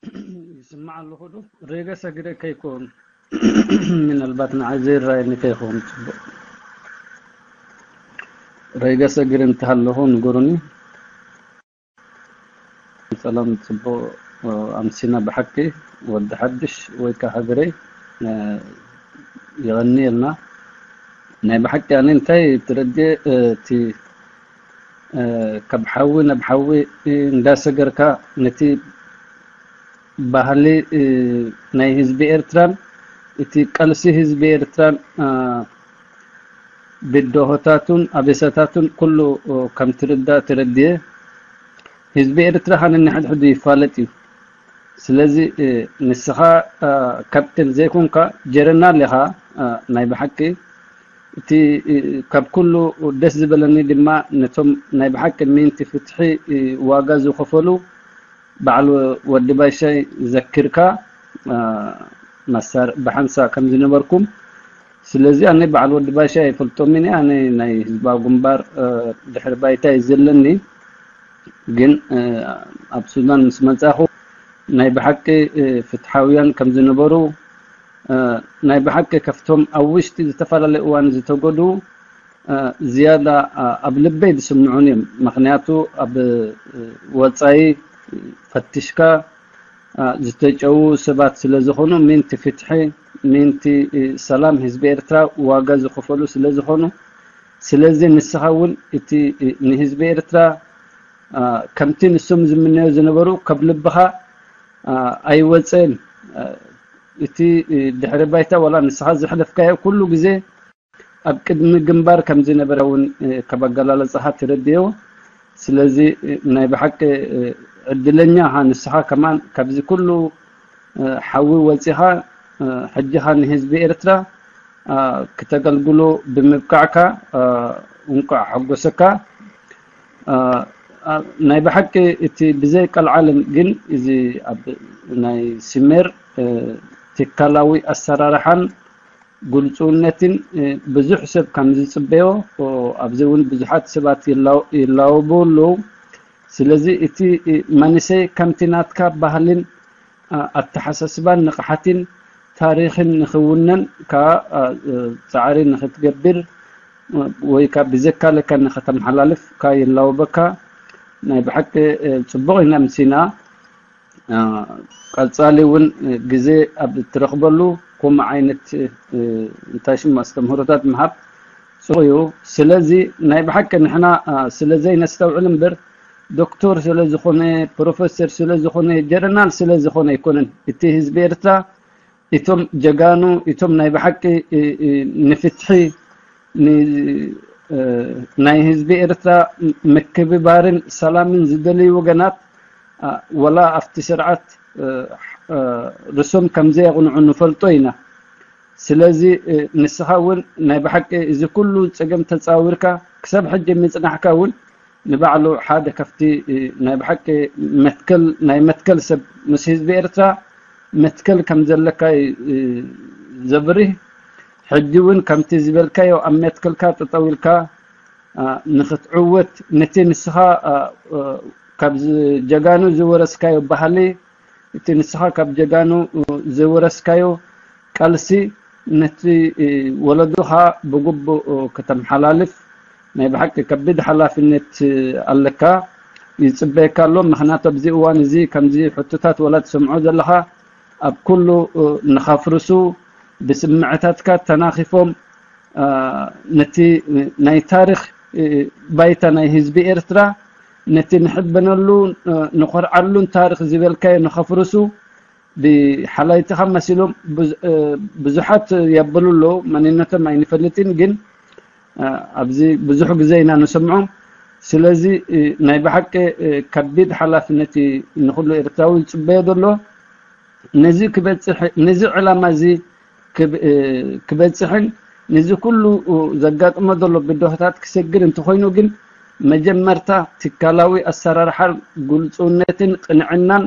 ይስማዕ ኣለኹ ዶ? ሬገ ሰግረ ከይኮን ምናልባት ንዓይ ዘይረኣየኒ ከይኸውን ጽቡቕ። ሬገ ሰግረ እንተሃለኹ ንገሩኒ። ሰላም፣ ጽቡቕ ኣምሲና ብሓቂ ወዲ ሓድሽ ወይ ከኣ ሃገረይ፣ እ፣ የቐንየልና። ናይ ብሓቂ ኣነ እንታይ ተረድኤ፣ እ፣ እቲ፣ እ፣ ካብ ሓዊ ናብ ሓዊ እንዳሰገርካ ነቲ ባህሊ፣ እ፣ ናይ ህዝቢ ኤርትራን እቲ ቃልሲ ህዝቢ ኤርትራን፣ እ፣ ብድሆታቱን ኣበሳታቱን ኩሉ ከም ትርዳእ ተረድየ። ህዝቢ ኤርትራ ኸኣ ነንሕድሕዱ ይፋለጥ እዩ። ስለዚ፣ እ፣ ንስኻ፣ እ፣ ካፕቴን ዘይኮንካ ጀነራል ኢኻ፣ እ፣ ናይ ብሓቂ። እቲ፣ እ፣ ካብ ኩሉ ደስ ዝበለኒ ድማ ነቶም ናይ ብሓቂ ምእንቲ ፍትሒ፣ እ፣ ዋጋ ዝኸፈሉ በዓል ወዲ ባሻይ ዘኪርካ፣ እ፣ መሳር-፣ ብሓንሳ ከም ዝነበርኩም። ስለዚ ኣነ በዓል ወዲ ባሻይ ኣይፈልጦምን እየ። ኣነ ናይ ህዝባዊ ግንባር፣ እ፣ ድሕሪ ባይታ እዩ ዘለኒ። ግን፣ እ፣ ኣብ ሱዳን ምስ መጻኹ ናይ ብሓቂ፣ እ፣ ፍትሓውያን ከም ዝነበሩ፣ እ፣ ናይ ብሓቂ ከፍቶም ኣብ ውሽጢ ዝተፈላለየ እዋን ዝተጎዱ፣ እ፣ ዝያዳ፣ እ፣ ኣብ ልበይ ዝስምዑን እዮም። ምኽንያቱ ኣብ፣ እ፣ ወጻኢ ፈትሽካ፣ እ፣ ዝተጨዉ ሰባት ስለ ዝኾኑ፣ ምእንቲ ፍትሒ፣ ምእንቲ፣ እ፣ ሰላም ህዝቢ ኤርትራ ዋጋ ዝኸፈሉ ስለ ዝኾኑ፣ ስለዚ ንስኻ እውን እቲ፣ እ፣ ንህዝቢ ኤርትራ፣ እ፣ ከምቲ ንሶም ዝምነዮ ዝነበሩ ካብ ልብኻ፣ እ፣ ኣይወጽእን። እ፣ እቲ፣ እ፣ ድሕሪ ባይታ ዋላ ንስኻ ዘሕለፍካዮ ኩሉ ግዜ ኣብ ቅድሚ ግንባር ከም ዝነበረ እውን፣ እ፣ ካብ ኣገላልጻኻ ትረድዮ። ስለዚ፣ እ፣ ናይ ብሓቂ፣ እ፣ ዕድለኛ ኢኻ ንስኻ ከማን ካብዚ ኩሉ፣ እ፣ ሓዊ ወጺኻ፣ እ፣ ሕጂ ኸኣ ንህዝቢ ኤርትራ፣ እ፣ ክተገልግሎ ብምብቃዕካ፣ እ፣ እንቋዕ ሓጎሰካ። እ፣ እ፣ ናይ ብሓቂ እቲ ብዘይ ቀልዓለም ግን እዚ ኣብ ናይ ሲሜር፣ እ፣ ትካላዊ ኣሰራርሓን ግልጹውነትን፣ እ፣ ብዙሕ ሰብ ከም ዝጽበዮ፣ ኦ፣ ኣብዚ እውን ብዙሓት ሰባት ይላው-፣ ይላወቡ ኣለዉ። ስለዚ እቲ፣ እ፣ መንእሰይ ከምቲ ናትካ ባህልን፣ እ፣ ኣተሓሳስባን ንቕሓትን ታሪኽን ንኽውነን ከኣ፣ እ፣ እ፣ ጻዕሪ ንኽትገብር፣ እ፣ ወይ ከኣ ብዘካለካ ንኽተመሓላልፍ ከኣ ይላወበካ። ናይ ብሓቂ፣ እ፣ ጽቡቕ ኢና ምሲና። እ፣ ቀጻሊ እውን፣ እ፣ ግዜ ኣብ እትረኽበሉ ከምኡ ዓይነት፣ እ፣ እንታይ ሽሙ ኣስተምህሮታት ምሃብ ጽቡቕ እዩ። ስለዚ ናይ ብሓቂ ንሕና፣ እ፣ ስለ ዘይነስተውዕል እምበር ዶክተር ስለ ዝኾነ፣ ፕሮፌሰር ስለ ዝኾነ፣ ጀነራል ስለ ዝኾነ ኣይኮነን። እቲ ህዝቢ ኤርትራ፣ እቶም ጀጋኑ፣ እቶም ናይ ብሓቂ፣ እ፣ እ፣ ንፍትሒ፣ ን-፣ እ፣ ናይ ህዝቢ ኤርትራ ምክብባርን ሰላምን ዝደልዩ ወገናት፣ እ፣ ወላ ኣብቲ ስርዓት፣ እ፣ እ፣ ርእሶም ከም ዘየቕንዑ ንፈልጦ ኢና። ስለዚ፣ እ፣ ንስኻ እውን ናይ ብሓቂ እዚ ኩሉ ጸገም ተጻዊርካ ክሳብ ሕጂ ምጽናሕካ እውን ንባዕሉ ሓደ ካብቲ፣ እ፣ ናይ ብሓቂ መትከል፣ ናይ መትከል ሰብ ምስ ህዝቢ ኤርትራ መትከል ከም ዘለካ እዩ፣ እ፣ ዘብርህ። ሕጂ እውን ከምቲ ዝበልካዮ ኣብ መትከልካ ጠጠው ኢልካ፣ እ፣ ንኽትዕወት ነቲ ንስኻ፣ እ፣ እ፣ ካብ ዝ-፣ ጀጋኑ ዝወረስካዮ ባህሊ፣ እቲ ንስኻ ካብ ጀጋኑ ዝወረስካዮ ቃልሲ ነቲ ወለዶኻ ብግቡእ ከተመሓላልፍ ናይ ብሓቂ ከቢድ ሓላፍነት ኣለካ፣ ይጽበየካ ኣሎ። ምኽንያቱ ኣብዚ እዋን እዚ ከምዚ ሕቶታት ወላ ትሰምዖ ዘለኻ ኣብ ኩሉ ንኸፍርሱ ብስምዕታትካ ተናኺፎም፣ እ፣ ነቲ ናይ ታሪኽ፣ እ፣ ባይታ ናይ ህዝቢ ኤርትራ ነቲ ንሕበነሉ፣ እ፣ ንኾርዓሉን ታሪኽ ዝበልካዮ ንኸፍርሱ ብሓላይትኻ መሲሎም ብዙ-፣ እ፣ ብዙሓት የብሉ ኣለዉ። መንነቶም ኣይንፈልጥን፣ ግን፣ እ፣ ኣብዚ ብዙሕ ግዜ ኢና ንሰምዖም። ስለዚ፣ እ፣ ናይ ብሓቂ፣ እ፣ ከቢድ ሓላፍነት እዩ ንኹሉ ኤርትራዊ ዝጽበዮ ዘሎ። ነዚ ክበጽሕ፣ ነዚ ዕላማ እዚ ክብ-፣ እ፣ ክበጽሕን ነዚ ኩሉ ዘጋጥሞ ዘሎ ብድሆታት ክሰግር እንተኾይኑ ግን መጀመርታ ትካላዊ ኣሰራርሓን ግልጹውነትን ቅንዕናን፣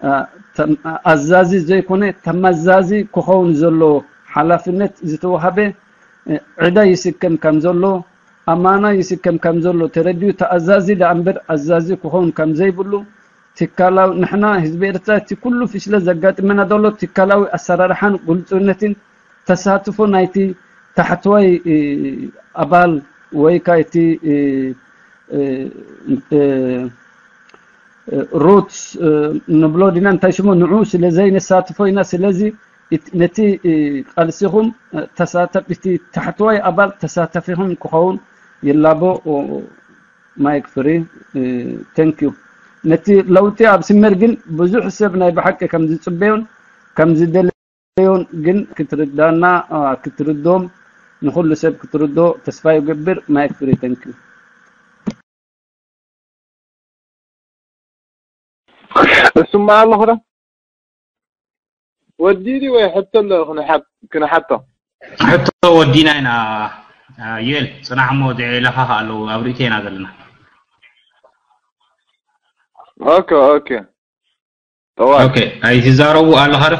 እ፣ ተም-፣ ኣዛዚ ዘይኮነ ተመዛዚ ክኸውን ዘለዎ ሓላፍነት ዝተዋሃበ፣ እ፣ ዕዳ ይስከም ከም ዘሎ፣ ኣማና ይስከም ከም ዘሎ ተረዲኡ ተኣዛዚ ደኣ እምበር ኣዛዚ ክኸውን ከም ዘይብሉ ትካላዊ ንሕና ህዝቢ ኤርትራ እቲ ኩሉ ፍሽለት ዘጋጥመና ዘሎ ትካላዊ ኣሰራርሓን ግልጹነትን ተሳትፎ ናይቲ ታሕተዋይ ኣባል ወይ ከዓ እቲ ሩት ንብሎ ዲና እንታይ ሽሙ ንዑ ስለ ዘይነሳትፎ ኢና። ስለዚ ነቲ ቃልሲኹም ተሳተፍ እቲ ታሕተዋይ ኣባል ተሳታፊኹም ክኸውን ይላቦ። ማይክ ፍሪ። Thank you። ነቲ ለውጢ ኣብ ስመር ግን ብዙሕ ሰብ ናይ ብሓቂ ከም ዝጽበዮን ከም ዝደለዮን ግን ክትርዳና ክትርዶም ንኹሉ ሰብ ክትርዶ ተስፋ ይገብር። ማይክ ፍሪ። Thank you። እስማ ኣለኹ ዶ ወዲዲ ወይ ሕቶ ኣሎ ክንሓቶ? ሕቶ ወዲና ኢና። ዩኤል ጽናሕ እሞ ለኻኻ ኣለዉ ኣብ ርእይቶ ኢና ዘለና። ኦኬ ኦኬ ጠዋል ኦኬ ኣይትዛረቡ ኣለኻ ዶ?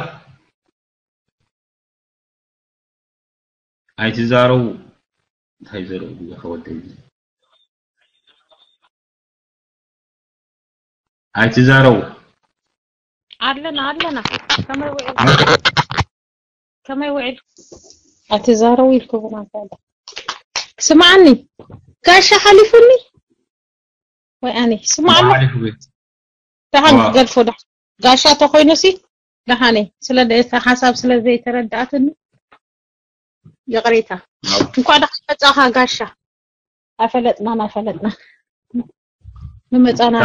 ኣይትዛረቡ እንታይ ዘረቡ ከወደይ ኣይትዛረቡ ኣለና ኣለና ከመይ ውዒል ከመይ ውዒል ኣይትዛረቡ ኢልኩ ብናታ ስማዓኒ ጋሻ ሓሊፉኒ ወይ ኣነ ስማዓኒ ደሓን ክገልፎ ዳ ጋሻ ተኮይኑ ሲ ደሓነ ስለ እቲ ሓሳብ ስለ ዘይተረዳኣትኒ ይቕሬታ እንኳ ደሓን መጻኻ ጋሻ ኣፈለጥና ናፈለጥና ንመጻና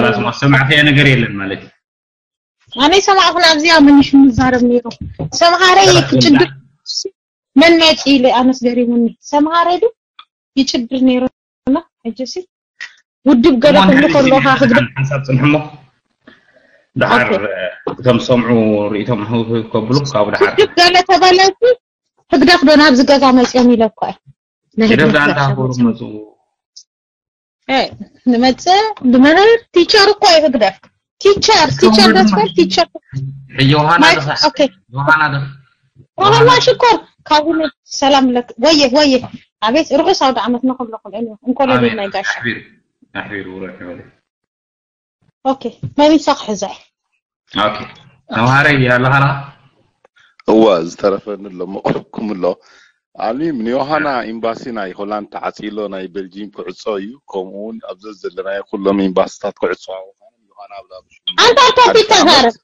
ሰማዕኸያ ነገር የለን ማለት እዩ ኣነ ሰማዕኹ ናብዚኣ ምንሽ ምዛረብ ነይሩ ሰምሃረይ ክጭድር መን መጺ ኢለ ኣነስ ገሪሙኒ ሰምሃረይ ዱ ይጭድር ነይሩ ሕጂ ሲ ውድብ ገለ ክብሉ ከለኻ ክብደ ሓንሳብ ጽንሕሞ ድሓር እቶም ዝሰምዑ ርእቶም ህውህው ከብሉ ካብኡ ድሓር ውድብ ገለ ተበለሲ ህግደፍ ዶ ናብዚ ገዛ መፅኦም ኢለ እኮ እየ ናይ ህግደፍ ህግደፍ ዳንታ ጋሻ ክብሉ መፅኦም። መፁ እ፣ ንመፅእ ብመምህር ቲቸር እኮ እዩ ህግደፍ ቲቸር ቲቸር ደስበል ቲቸር ዮሃና ማይ- ደኸ ኦኬ ዮሃና ደኸ ሮሃና ሽኮር ካብኡ ሰላም ለክ ወየ ወየ ኣቤት ርሑስ ኣውደ ዓመት ንኩልኩም እዩ እንኮሎ ኣሜን ናይ ጋሻ ኣሕቢሩ ኣሕቢሩ ውረድ ንበል ኦኬ መሚሳ ክሕዘ ኦኬ ተምሃረይ ኣለኻና እዋ ዝተረፈኒ ኣሎ መቕረብኩም ኣሎ ኣልሚም ንዮሃና ኤምባሲ ናይ ሆላንድ ተዓፂሎ ናይ ቤልጂም ክዕፆ እዩ ከምኡ እውን ኣብዚ ዘለናዮ ኩሎም ኤምባስታት ክዕፆ ምዃኖም ዮሃና ኣብላ ኣንታ ኮፒ ተዛረብ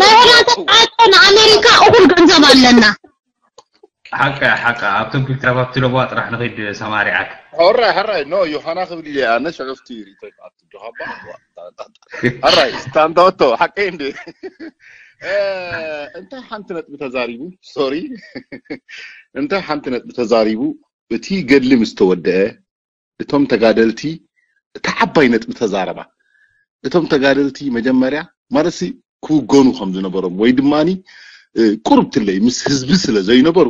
ናይ ሆላንድ ተዓፆ ንኣሜሪካ እኹል ገንዘብ ኣለና ሓቀ ሓቀ ኣብቶም ክልተ ባብቲ ለቦዋ ጥራሕ ንኸይድ ሰማሪዓክ ሕራይ ሕራይ ኖ ዮሃና ክብል ኢለ ኣነ ሽዑፍቲ ሪቶ ይኣቱ ጆሃባ ሕራይ ስታንዳወቶ ሓቀይ እንዴ እንታይ ሓንቲ ነጥቢ ተዛሪቡ ሶሪ እንታይ ሓንቲ ነጥቢ ተዛሪቡ እቲ ገድሊ ምስ ተወደአ እቶም ተጋደልቲ እታ ዓባይ ነጥቢ ተዛረባ እቶም ተጋደልቲ መጀመርያ ማለትሲ ክውገኑ ከም ዝነበሮም ወይ ድማ ቁርብትለይ ምስ ህዝቢ ስለ ዘይነበሩ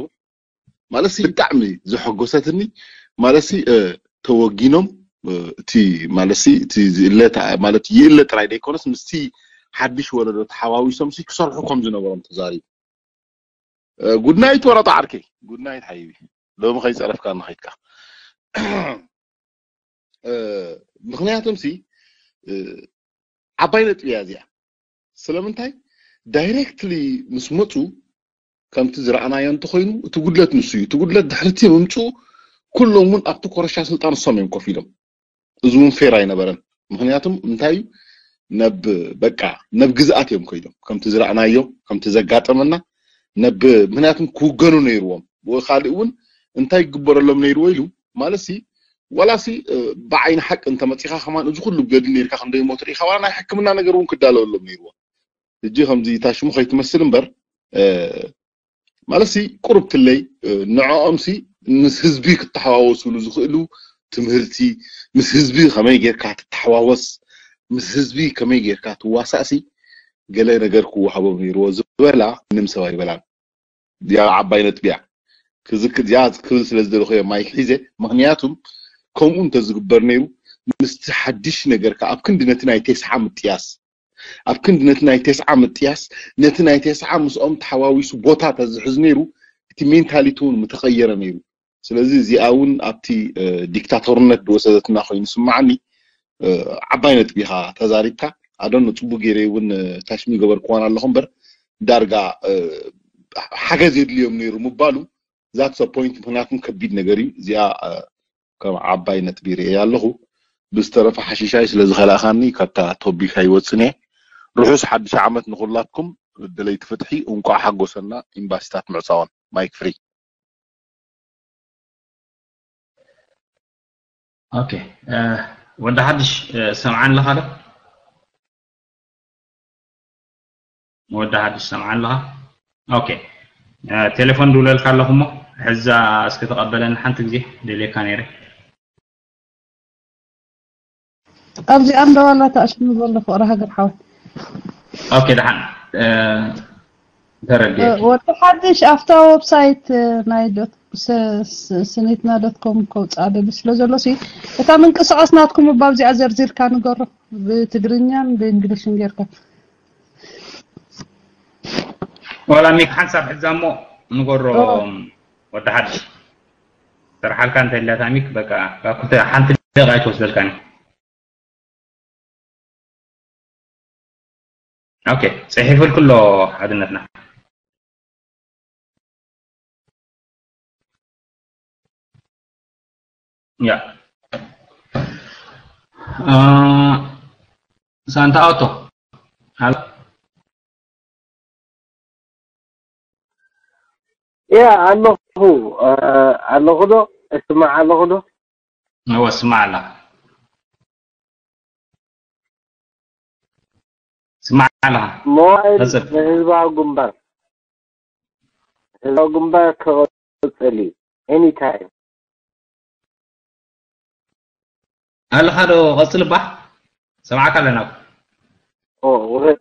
ማለትሲ ብጣዕሚ ዘሐጎሰትኒ ማለትሲ ተወጊኖም እቲ ማለትሲ እቲ ዝእለ ማለት ይእለ ጥራይ ዘይኮነስ ምስቲ ሓድሽ ወለዶ ተሓዋዊሶም ሲ ክሰርሑ ከም ዝነበሮም ተዛሪቡ። ጉድናይት ወረጣ ዓርከይ ጉድናይት ሓይቢ ሎሚ ከይፀረፍካ ንኸይድካ ምክንያቱም ሲ ዓባይ ነጥቢ እያ እዚኣ ስለምንታይ ዳይሬክትሊ ምስ መፁ ከምቲ ዝረኣናዮ እንተኮይኑ እቲ ጉድለት ንሱ እዩ እቲ ጉድለት ድሕርቲ ምምፅኡ ኩሎም እውን ኣብቲ ኮረሻ ስልጣን እሶም እዮም ኮፍ ኢሎም እዚ እውን ፌር ኣይነበረን ምክንያቱም እንታይ እዩ ነብ በቃ ነብ ግዝኣት እዮም ኮይዶም ከምቲ ዝረኣናዮ ከምቲ ዘጋጠመና ነብ ምክንያቱም ክውገኑ ነይርዎም ብኡ ካልእ እውን እንታይ ይግበረሎም ነይርዎ ኢሉ ማለትሲ ዋላሲ ብዓይኒ ሓቂ እንተመፂኻ ከማን እዚ ኩሉ ገድሊ ነርካ ክንደይ ሞት ርኢኻ ዋላ ናይ ሕክምና ነገር እውን ክዳለወሎም ነይርዎ እጂ ከምዚ ታሽሙ ከይትመስል እምበር ማለትሲ ቁርብትለይ ንዕኦምሲ ምስ ህዝቢ ክተሓዋወሱሉ ዝኽእሉ ትምህርቲ ምስ ህዝቢ ከመይ ጌርካ ትተሓዋወስ ምስ ህዝቢ ከመይ ጌርካ ትዋሳእሲ ገለ ነገር ክወሃቦም ነይርዎ ዝበላ ምንም ሰብ ኣይበላን እዚኣ ዓባይ ነጥቢ እያ ክዝክር እዚኣ ክብል ስለ ዝደለኹ እየ ማይክ ሒዘ ምክንያቱም ከምኡ እንተዝግበር ነይሩ ምስቲ ሓድሽ ነገር ከዓ ኣብ ክንዲ ነቲ ናይ ቴስዓ ምጥያስ ኣብ ክንዲ ነቲ ናይ ቴስዓ ምጥያስ ነቲ ናይ ቴስዓ ምስኦም ተሓዋዊሱ ቦታ ተዝሕዝ ነይሩ እቲ ሜንታሊቲ እውን ምተቐየረ ነይሩ ስለዚ እዚኣ እውን ኣብቲ ዲክታቶርነት ዝወሰደትና ኮይኑ ስማዓኒ ዓባይ ነጥቢ ኢኻ ተዛሪብካ ኣዶኖ ጽቡቅ ገይረ እውን ታሽሚ ገበርክዋን ኣለኹ እምበር ዳርጋ ሓገዝ የድልዮም ነይሩ ምባሉ that's a point። ምክንያቱም ከቢድ ነገር እዩ እዚኣ። ከም ዓባይ ነጥቢ ርእየ ኣለኹ። ብዝተረፈ ሓሽሻይ ስለ ዝኸላእኻኒ ካብታ ቶቢክ ኣይወፅን እየ። ርሑስ ሓድሽ ዓመት ንኹላትኩም ደለይቲ ፍትሒ። እንቋዕ ሓጎሰና። ኤምባሲታት ምዕፃወን። ማይክ ፍሪ። ኦኬ፣ ወዲ ሓድሽ ሰምዓን ኣለኻ ዶ? ወዲ ሓድሽ ሰምዓን ኣለኻ? ኦኬ፣ ቴሌፎን ድውለልካ ኣለኹ እሞ ሕዛ እስኪ ተቐበለኒ ሓንቲ ግዜ ደልየካ ነይረ። ኣብዚኣ እንዶ ዋላ ተኣሽሙ ዘሎ ፍቕሪ ሃገር ሓወይ። ኦኬ፣ ደሓን ተረድየ። ወዲ ሓድሽ ኣብታ ዌብሳይት ናይ ዶት ስ- ስ- ስኒትና ዶት ኮም ከውፅኣ ደሊ ስለ ዘሎ ሲ እታ ምንቅስቃስ ናትኩም እባ ኣብዚኣ ዘርዚርካ ንገሮ ብትግርኛን ብእንግሊሽን ጌርካ። ዋላ ሚክ ሓንሳብ ሕዛ እሞ ንገሮ። ወዲ ሓድሽ ተርሓልካ እንተልያ ታሚክ በቃ ባኩተ ሓንቲ ደቂቃ ኣይትወስደልካን። ኦኬ፣ ጽሒፉልኩ ኣሎ ሓድነትና። ያ ሳንታ ኣውቶ። ያ ኣለኹ። ኣለኹ ዶ? እስማዕ ኣለኹ ዶ? እወ፣ ስማዕ ኣለኻ። ስማዕ ኣለኻ። ሞባይል ንህዝባዊ ግንባር፣ ህዝባዊ ግንባር ክቕፅል እዩ። ኤኒታይም ኣለኻ ዶ? ቀፅል እባ፣ ሰማዕካ ኣለና። ውረድ፣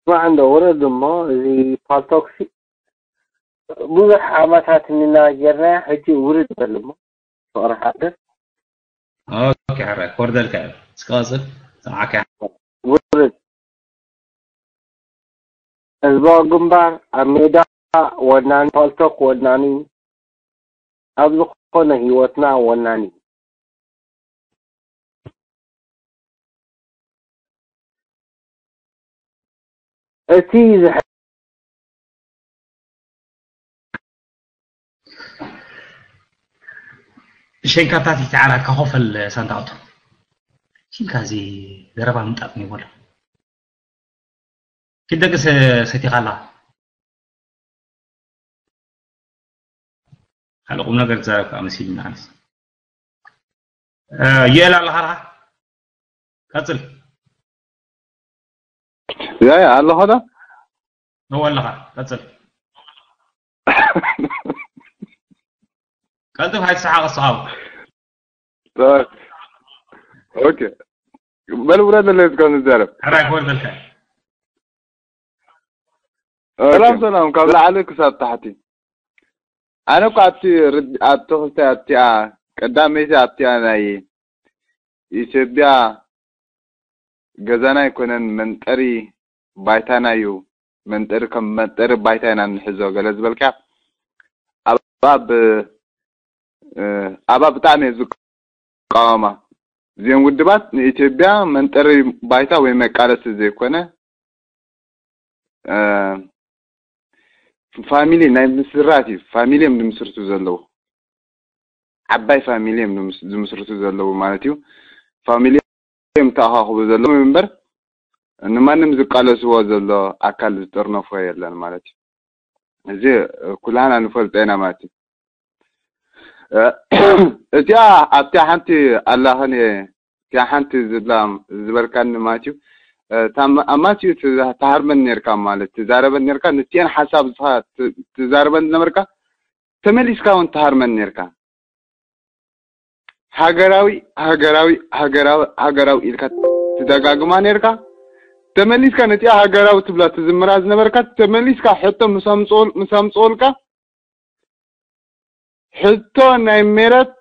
ስማዕ እንዶ ውረድ እሞ፣ እዚ ፓልቶክሲ ብዙሕ ዓመታት ንናጀርና ሕጂ ውርድ በል እሞ ፍቕሪ ሓደር። ኦኬ፣ ሕራይ ክወርደልካ እየ። እስኪ ቀፅል፣ ሰማዕካ። ውርድ ህዝባዊ ግንባር ኣብ ሜዳ ወናኒ፣ ፓልቶክ ወናኒ፣ ኣብ ዝኾነ ህይወትና ወናኒ። እቲ ዝሐ ሸንካታት ይተዓራካ ኮፈል ሳንታውቶ ሽንካ እዚ ዘረባ ምጣጥ ይበሎ። ኪደቅስ ሰቲኻላ ካልእ ቁም ነገር ትዛረብ ከዓ መሲሉኒ ኣነስ። ዩኤል ኣለኻ ርሃ? ቀፅል። ያ ያ ኣለኹ ዶ? እወ ኣለኻ፣ ቀፅል። ቀልጥፍ ኣይትስሓቕ እስኻ። ኦኬ። በል ውረድ፣ ለለ እስከ ንዛረብ። ሕራይ ክወርደልካ። ሰላም ሰላም፣ ካብ ላዕሊ ክሳብ ታሕቲ። ኣነ እኮ ኣብቲ ርድ- ኣብቲ ክልተ ኣብቲኣ ቀዳመይቲ ኣብቲኣ ናይ ኢትዮጵያ ገዛና ኣይኮነን መንጠሪ ባይታና እዩ። መንጠሪ ከም መንጠሪ ባይታ ኢና እንሕዞ ገለ ዝበልካ ኣባ ብ- ኣባ ብጣዕሚ እየ ዝቃወማ። እዚኦም ውድባት ንኢትዮጵያ መንጠሪ ባይታ ወይ መቃለሲ ዘይኮነ ፋሚሊ ናይ ምስራት እዩ። ፋሚሊ እዮም ዝምስርቱ ዘለዉ። ዓባይ ፋሚሊ እዮም ዝምስርቱ ዘለዉ ማለት እዩ። ፋሚሊ እዮም ተኣኻኽቡ ዘለዉ እምበር ንማንም ዝቃለስዎ ዘሎ ኣካል ዝጠርነፎ የለን ማለት እዩ። እዚ ኩላህና ንፈልጦ ኢና ማለት እዩ። እቲኣ ኣብቲኣ ሓንቲ ኣላኽን እቲኣ ሓንቲ ዝብላ ዝበልካኒ ማለት እዩ። ኣማስዩ ትሃርመን ነርካ ማለት ትዛረበን ነርካ ንቲኤን ሓሳብ ትዛረበን ዝነበርካ ተመሊስካ እውን ትሃርመን ነርካ። ሃገራዊ ሃገራዊ ሃገራዊ ሃገራዊ ኢልካ ትደጋግማ ነርካ። ተመሊስካ ነቲኣ ሃገራዊ ትብላ ትዝምራ ዝነበርካ ተመሊስካ ሕቶ ምስ ኣምፅኦልካ ሕቶ ናይ ሜረት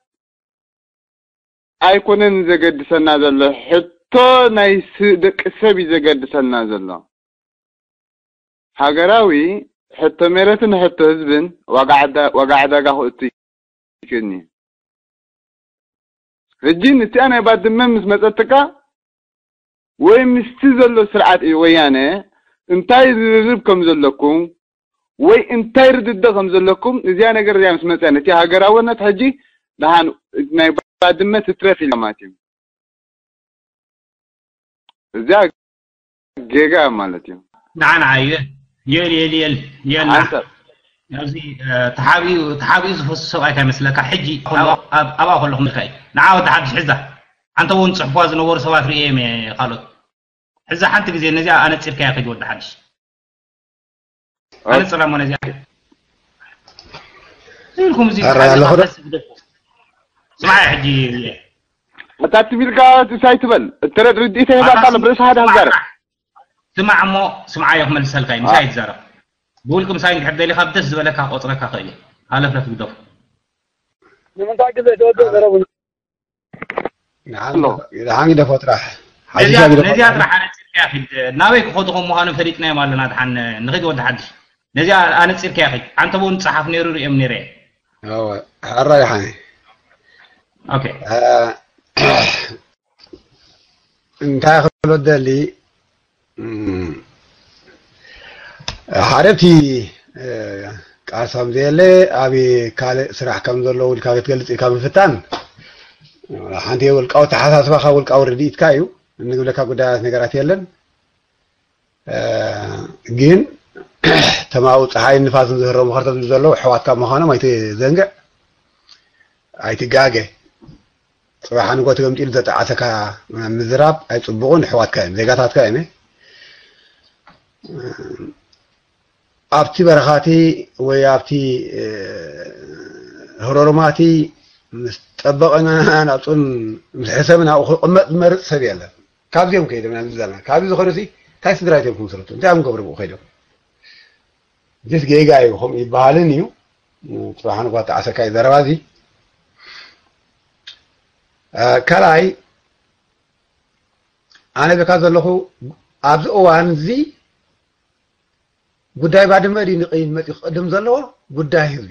ኣይኮነን ዘገድሰና ዘሎ፣ ሕቶ ናይ ደቂ ሰብ እዩ ዘገድሰና ዘሎ። ሃገራዊ ሕቶ ሜረትን ሕቶ ህዝብን ዋጋ ዕዳጋ ክእቱ ይክእልኒ። ሕጂ ንቲኣ ናይ ባድመ ምስ መፀትካ ወይ ምስቲ ዘሎ ስርዓት ወያነ እንታይ ዝርርብ ከም ዘለኩም ወይ እንታይ ርድደ ከም ዘለኩም እዚኣ ነገር እዚኣ ምስ መፀ ነቲ ሃገራውነት ሕጂ ደሓን ናይ ባድመ ትትረፍ ኢላ ማለት እዩ። እዚኣ ጌጋ ማለት እዩ። ንዓ ንዓ የል የል የል የል የል ንዓ። ኣንተ ኣብዚ ተሓቢኡ ተሓቢኡ ዝፈሱ ሰብኣይ እንታይ መስለካ? ሕጂ ከሎ ኣብ ኣብኣ ከለኹ ምልካ እዩ። ንዓ ወዲ ሓድሽ ሕዛ። ኣንተ እውን ጽሕፏ ዝነበሩ ሰባት ርእየ እየ ካልኦት። ሕዛ ሓንቲ ግዜ ነዚኣ ኣነጺርካያ ከይድ ወዲ ሓድሽ። ኣነጽራ እሞ ነዚኣ ኢልኩም እዚ ኣረ ኣለኹ ዶ? ስማዕ ሕጂ ኣታትቢልካ ትሳይ ትበል እተረድ ርድኢተ ይህባካ ኣሎ ብርእስኻ ዳሃብ ዛረብ ስማዕ እሞ ስምዓዮ ክመልሰልካ እዩ ምሳይ ትዛረብ ብውልቂ ምሳይ እንድሕር ደሊኻ ብደስ ዝበለካ ቆፅረካ ክእል እዩ ሃለፍለፍ ግደፉ ንምንታይ ግዜ ተወደ ዘረቡ ንዓሚ ደፎ ጥራሕ ሓዲሻ ግደፎ ነዚኣ ጥራሕ ኣነፂርካያ ኪድ ናበይ ክኸዱ ከም ምዃኑ ፈሊጥናዮም ኣለና ድሓን ንኺድ ወዲ ሓድሽ ነዚኣ ኣነፂርካያ ኺድ ኣንተ ብኡ ንፀሓፍ ነይሩ ርእዮም ነይረ እወ ሕራይ ሓኒ ኦኬ እንታይ ክብሎ ደሊ ሓደ እቲ ቃልሲ ከም ዘየለ ኣብ ካልእ ስራሕ ከም ዘሎ ውልካ ክትገልፅ ኢልካ ምፍታን ሓንቲ ውልቃዊ ተሓሳስባኻ ውልቃዊ ርድኢትካ እዩ እንግብለካ ጉዳያት ነገራት የለን ግን ተማኡ ፀሓይ ንፋስን ዝህረሙ ከርተት ዘለዉ ኣሕዋትካ ምዃኖም ኣይትዘንግዕ ኣይትጋገ ፅባሕ ንጎ ተገምጢሉ ዘጠዓሰካ ምዝራብ ኣይፅቡቕን ኣሕዋትካ እዮም ዜጋታትካ እዮም ኣብቲ በረኻቲ ወይ ኣብቲ ህሮርማቲ ምስ ጠበቐና ናፁን ምስ ሕሰብን ኣብኡ ክቕመጥ ዝመርፅ ሰብ የለን ካብዚኦም ከይዶም ኢና ዝብለና ካብዚ ዝኾነ ሲ እንታይ ስድራ ቤቶም ክምስርቱ እንታይ እዮም ገብሩ ብኡ ከይዶም ጅስ ጌጋ እዩ ከም ይበሃልን እዩ ጽባሕ ንኳ ተዓሰካ እዩ ዘረባ እዚ ካልኣይ ኣነ በካ ዘለኹ ኣብዚ እዋን እዚ ጉዳይ ባድመ ድዩ ንቕይን መፂኡ ክቕድም ዘለዎ ጉዳይ ህዝቢ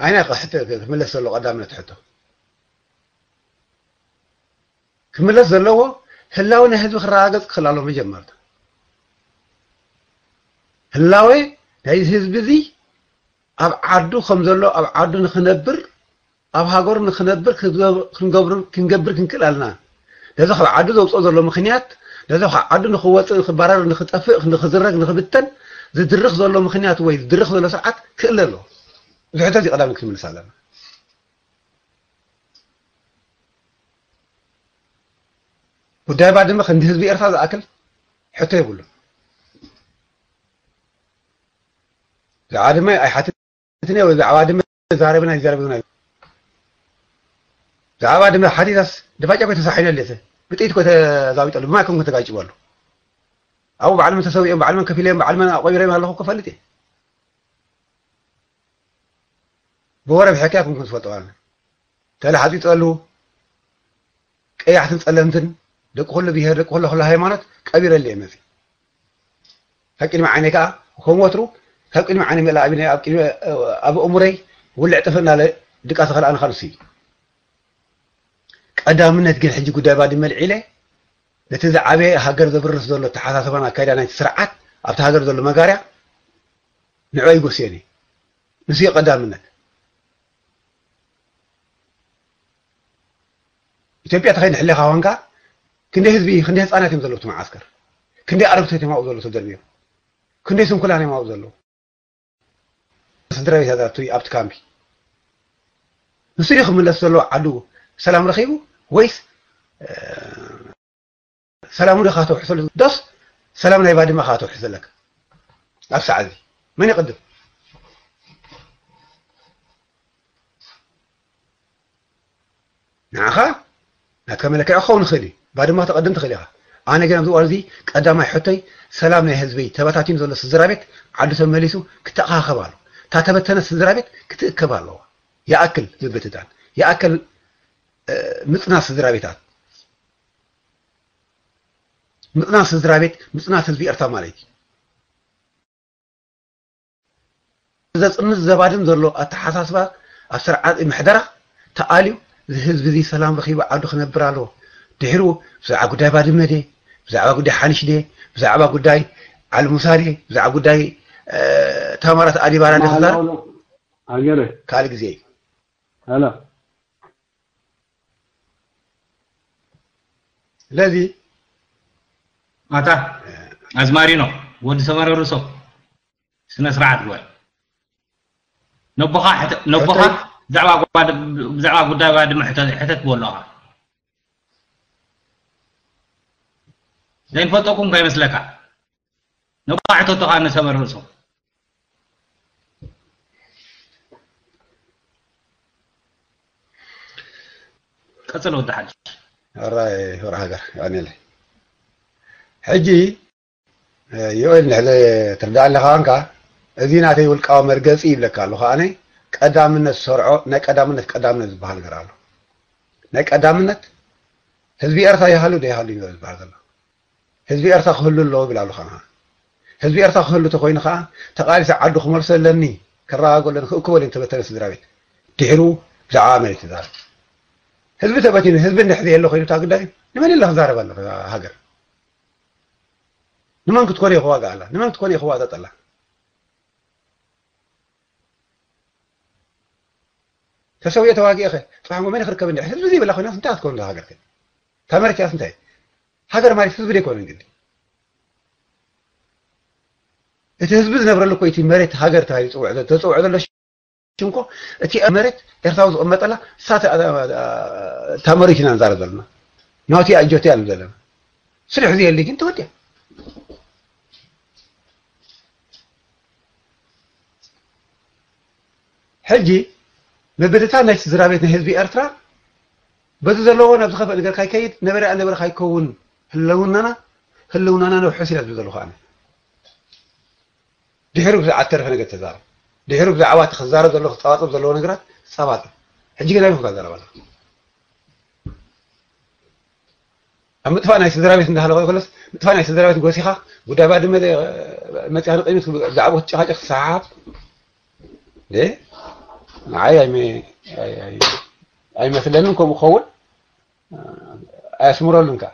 ኣይና ክሕተ ክምለስ ዘሎ ቀዳምነት ሕቶ ክምለስ ዘለዎ ህላወ ናይ ህዝቢ ክረጋገፅ ክኽእል ኣለዎ መጀመርታ ህላወ ናይ ህዝቢ እዚ ኣብ ዓዱ ከም ዘሎ ኣብ ዓዱ ንክነብር ኣብ ሃገሩ ንክነብር ክንገብር ክንክእል ኣለና ነዚ ካብ ዓዱ ዘውፅኦ ዘሎ ምክንያት ነዚ ካብ ዓዱ ንክወፅእ ንክባረር ንክጠፍእ ንክዝረግ ንክብተን ዝድርኽ ዘሎ ምክንያት ወይ ዝድርኽ ዘሎ ስርዓት ክእለ ኣለዎ እዚ ሕቶ እዚ ቀዳሚ ክንምልስ ኣለና ጉዳይ ባድመ ክንዲ ህዝቢ ኤርትራ ዝኣክል ሕቶ የብሉን ብዛዕባ ድማ ኣይሓትትን እየ ወይ ብዛዕባ ድማ ዛረብን ኣይዛረብን ኣይብሉን ብዛዕባ ድማ ሓቲታስ ደፋጫ ኮ ተሳሒነሉ እየ ብጥይት ኮ ተዛዊጠሉ ብማይ ኮንኩ ተጋጭወሉ ኣብኡ ባዕሎም ተሰዊኦም ባዕሎም ከፊለዮም ባዕሎም ኣቆቢረዮም ኣለኹ ክፈልጥ እየ ብወረ ብሕክያ ኩንኩም ትፈልጥዋ ተለ ሓፂፀሉ ቀያሕትን ፀለምትን ደቂ ኩሉ ብሄር ደቂ ኩሉ ኩሉ ሃይማኖት ቀቢረሉ እየ መፅእ ካብ ቅድሚ ዓይነይ ከዓ ከም ወትሩ ካብ ቅድሚ ዓይነ መላ ኣብ ኣብ ቅድሚ ኣብ እሙረይ ውልዕ ጥፍ እናለ ድቃ ተኸልኣነ ካልሲ እዩ ቀዳምነት ግን ሕጂ ጉዳይ ባድመ ልዒለ ነቲ ዝዓበየ ሃገር ዘብርስ ዘሎ ተሓሳሰባን ኣካይዳ ናይቲ ስርዓት ኣብቲ ሃገር ዘሎ መጋርያ ንዕኡ ኣይጎስየን እዩ ንሱ እዩ ቀዳምነት ኢትዮጵያ ተኸይድ ንሕሌኻ ኮንካ ክንደይ ህዝቢ ክንደይ ህፃናት እዮም ዘለዉ እቲ መዓስከር ክንደይ ኣረግቶት እዮም ኣብኡ ዘለዉ ተደርብዮም ክንደይ ስንኩላን እዮም ኣብኡ ዘለዉ ስድራ ቤታት ኣብቲ ካምፒ ንሱ ድዩ ክምለስ ዘለዎ ዓዱ ሰላም ረኺቡ ወይስ ሰላሙ ዶ ካተውሕሰሉ ዶስ ሰላም ናይ ባድመ ካተውሕሰለካ ኣብ ሰዓት እዚ መን ይቕድም ንዓኻ ናትካ መለክዒ ክኸውን ይኽእል እዩ ባድማ ተቐድም ትኽእል ኢኻ ኣነ ግን ኣብዚ እዋን እዚ ቀዳማይ ሕቶይ ሰላም ናይ ህዝበይ ተበታቲኑ ዘሎ ስድራ ቤት ዓዱ ተመሊሱ ክተኣኻኸብ ኣሎ እታ ተበተነ ስድራ ቤት ክትእከብ ኣለዋ ይኣክል ምብትታን ይኣክል ምፅናት ስድራ ቤታት ምፅናት ስድራ ቤት ምፅናት ህዝቢ ኤርትራ ማለት እዩ ዘፅንት ዘባድም ዘሎ ኣተሓሳስባ ኣብ ስርዓት ምሕደራ ተኣልዩ እዚ ህዝቢ እዚ ሰላም ረኺቡ ዓዱ ክነብር ኣለዎ ድሕሩ ብዛዕባ ጉዳይ ባድመ ድየ፣ ብዛዕባ ጉዳይ ሓንሽ ድየ፣ ብዛዕባ ጉዳይ ዓልሙሳ ድየ፣ ብዛዕባ ጉዳይ ታማራት ኣዲባራ ድየ ክዛረብ? ሃገረ ካልእ ግዜ እዩ። ሄሎ ስለዚ ኣታ ኣዝማሪኖ፣ ወዲ ሰመረ ርእሶ፣ ስነ ስርዓት ግበር። ነቦኻ ሕተ- ነቦኻ ብዛዕባ ጓድ- ብዛዕባ ጉዳይ ባድመ ሕተ- ሕተት በሎ ኢኻ። ዘይንፈልጠኩም ከይመስለካ። ነቦኻ ሕተቶ ኸኣ ንሰመረ ርእሶ። ቀጽል ወዲ ሓድሽ። ሕራይ ሕራ ሃገር ኣኔለ ሕጂ ዮኤል ንሕለ ትርዳእ ኣለኻ እንካ እዚ ናተይ ውልቃዊ መርገፂ ይብለካ ኣለኹ ኣነ ቀዳምነት ሰርዖ ናይ ቀዳምነት ቀዳምነት ዝበሃል ነገር ኣሎ ናይ ቀዳምነት ህዝቢ ኤርትራ ይሃሉ ዶ ይሃሉ ይበል ዝበሃል ዘሎ ህዝቢ ኤርትራ ክህሉ ኣለዎ ይብል ኣለኹ ኣነ ህዝቢ ኤርትራ ክህሉ ተኮይኑ ከዓ ተቃሊሰ ዓዱ ክመልሶ ኣለኒ ክረጋገሉ ክእክቦ ኣለኒ ተበተነ ስድራ ቤት ድሕሩ ብዛዕባ መሬት ይዛረብ ህዝቢ ተበቲኑ ህዝቢ እንድሕር የለ ኮይኑ እታ ጉዳይ ንመን ኢለ ክዛረብ ኣለኹ ሃገር ንመን ክትኮን የኽዋግኣላ ንመን ክትኮን የኽዋጠጠላ ተሰውየ ተዋጊእኸ ጥራሕ መን ክርከብ እንዲ ህዝቢ ዘይብላ ኮይና እንታይ ክትከውን ሃገር እታ መሬት ያስ እንታይ ሃገር ማለት ህዝቢ ዘይኮነ እንግዲ እቲ ህዝቢ ዝነብረሉ እኮ እቲ መሬት ሃገር ተባሂሉ ዝፅውዕ ዘሎ ተፅውዕ ዘሎ ሽም እኮ እቲ መሬት ኤርትራዊ ዝቕመጠላ እሳ እታ መሬት ኢና ንዛረብ ዘለና ናቲ ኣጆት እያ ዘለና ስልሕ እዚ የለ ግን ተወዲያ ሕጂ ምብትታን ናይ ስድራ ቤት ናይ ህዝቢ ኤርትራ በዚ ዘለዎ ናብ ዝኸፍእ ነገር ካይከይድ ነበረ ኣነበረ ካይከውን ህለውናና ህልውናና ነውሕስ ኢለ ዝብል ዘለኹ ኣነ ድሕሪ ብዛዕባ ተረፈ ነገር ተዛረብ ድሕሪ ብዛዕባ እቲ ክዛረብ ዘለዎ ክፀባፀብ ዘለዎ ነገራት ፀባፀብ ሕጂ ግን ኣይኹም ዛረብ ኣለኹ ኣብ ምጥፋእ ናይ ስድራ ቤት እንዳሃለኸ ከለስ ምጥፋእ ናይ ስድራ ቤት ጎሲኻ ጉዳይ ባድመ መፅያ ንቅድሚት ብዛዕባ ክትጨቃጨቅ ትሰሓሓት ንዓይ ኣይመስለንን ከምኡ ክኸውን ኣየስምረሉን ከዓ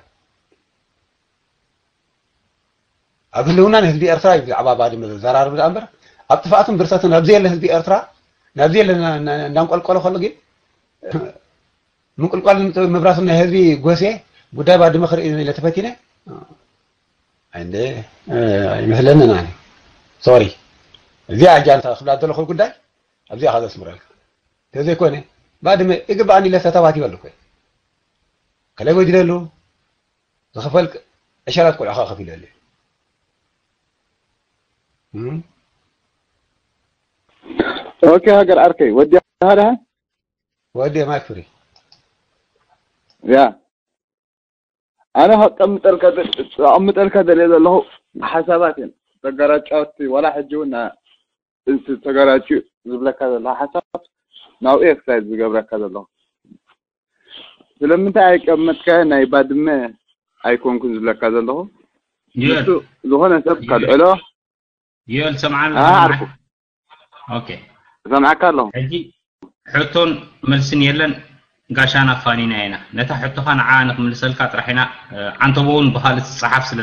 ኣብ ህልውና ንህዝቢ ኤርትራ እዩ ብዛዕባ ባድመ ዘዘራርብ ደኣ እምበር ኣብ ጥፍኣትን ብርሰትን ናብ ዘየለ ህዝቢ ኤርትራ ናብ ዘየለ እንዳንቆልቆለ ከሎ ግን ምንቁልቋል ምብራስ ናይ ህዝቢ ጎሴ ጉዳይ ባድመ ክርኢ ኢለ ተፈቲነ እንደ ይመስለንን ኣነ ሶሪ እዚኣ ኣጃንታ ክብላ ዘለኹ ጉዳይ ኣብዚኣ ከዘስምረልካ ተዘይኮነ ባድመ ይግባኣኒ ኢለ ተታባቲበ ኣለኩ ከለይ ጎዲለሉ ዝኸፈልክ ዕሸላት ቆልዕኻ ከፊለሉ ኦኬ ሃገር ዓርከይ ወዲ ሃዳ ወዲ ማይክ ፍሪ ያ ኣነ ከቀምጠልካ ኣቀምጠልካ ደልየ ዘለኹ ሓሳባት እየን ተጋራጫወቲ ዋላ ሕጂ እውን ተጋራጭ ዝብለካ ዘሎ ሓሳብ ናብኡ ኤክሳይድ ዝገብረካ ዘለኹ ስለምንታይ ኣይቀመጥካዮ ናይ ባድመ ኣይኮንኩን ዝብለካ ዘለኹ ንሱ ዝኾነ ሰብ ከልዕሎ ዮል ሰምዓን ዓርኩ ኦኬ ሰምዓካ ኣለኹ ሕጂ ሕቶን መልስን የለን ጋሻና ፋኒና ኢና ነታ ሕቶኻ ንዓ ንክምልሰልካ ጥራሕ ኢና ዓንተቦ እውን ብካልእ ትፀሓፍ ስለ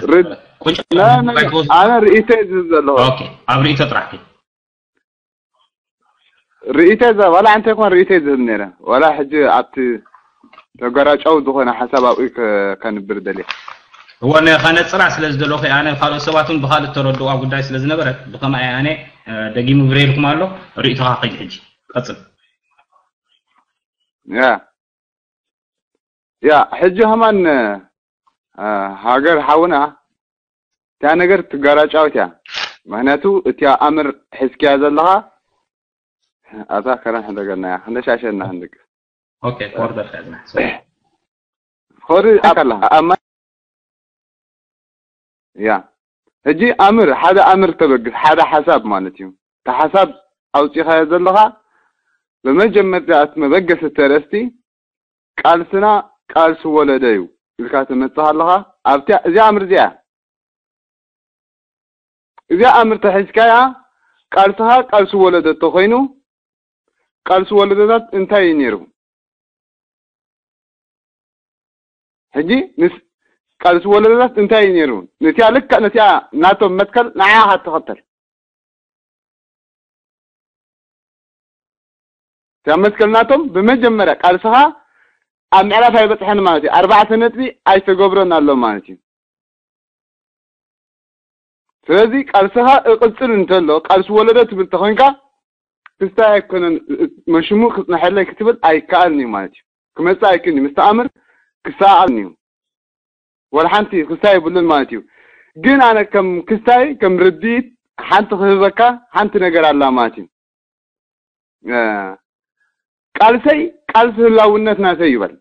ኣነ ርእይተ ዝህብ ዘለኹ ኣብ ርእይቶ ጥራሕ ርእይተ ዋላ እንተ ይኮን ርእይተ ዝህብ ነረ ዋላ ሕጂ ኣብቲ ተጋራጫዊ ዝኾነ ሓሳብ ኣብኡ ከንብር ደልየ እወ ከነፅራ ስለ ዝደለኹ ኣነ ካልኦት ሰባት እውን ብካልእ ተረድዋ ጉዳይ ስለ ዝነበረት ብከምኣ ኣነ ደጊሙ ብሬልኩም ኣሎ ርእይቶኻ ከይድ ሕጂ ቀፅል ያ ያ ሕጂ ከማን ሃገር ሓውና እታ ነገር ትጋራጫዊት እያ ምክንያቱ እቲ ኣምር ሕዝክያ ዘለኻ ኣታ ከረን ሕደገና እያ ክንደሻሸና ክንድቅ ኦኬ ኮርደር ከዝና ሆሪ ኣካላ ኣማ ያ ሕጂ ኣምር ሓደ ኣምር ተበግስ ሓደ ሓሳብ ማለት እዩ እቲ ሓሳብ ኣውፂኻዮ ዘለኻ ብመጀመርታ እቲ መበገሲ ተረስቲ ቃልስና ቃልሲ ወለዶ እዩ ኢልካ ትመፅእ ኣለኻ ኣብቲ እዚኣ ኣምር እዚኣ እዚኣ ኣምር ተሒዝካያ ቃልስኻ ቃልሲ ወለዶ ተኮይኑ ቃልሲ ወለዶታት እንታይ እዩ ነይሩ ሕጂ ምስ ቃልሲ ወለዶታት እንታይ እዩ ነይሩ? ነቲያ ልክዕ ነቲያ ናቶም መትከል ንዓኻ ትኸተል። እቲያ መትከል ናቶም ብመጀመርያ ቃልስኻ ኣብ ምዕራፍ ኣይበፅሐን ማለት እዩ። ኣርባዕተ ነጥቢ ኣይተገብሮን ኣሎ ማለት እዩ። ስለዚ ቃልስኻ እቕፅል እንተሎ ቃልሲ ወለዶ ትብል ተኾንካ ክስታይ ኣይኮነን መሽሙ ክፅንሐለይ ክትብል ኣይከኣልን እዩ ማለት እዩ። ክመፅእ ኣይክእልን እዩ። ምስተኣምር ክሰኣል እዩ። ወላ ሓንቲ ክስታይ የብሉን ማለት እዩ። ግን ኣነ ከም ክስታይ ከም ርድኢት ሓንቲ ክህበካ ሓንቲ ነገር ኣላ ማለት እዩ። ቃልሰይ ቃልሲ ህላውነት ናተይ ይበል።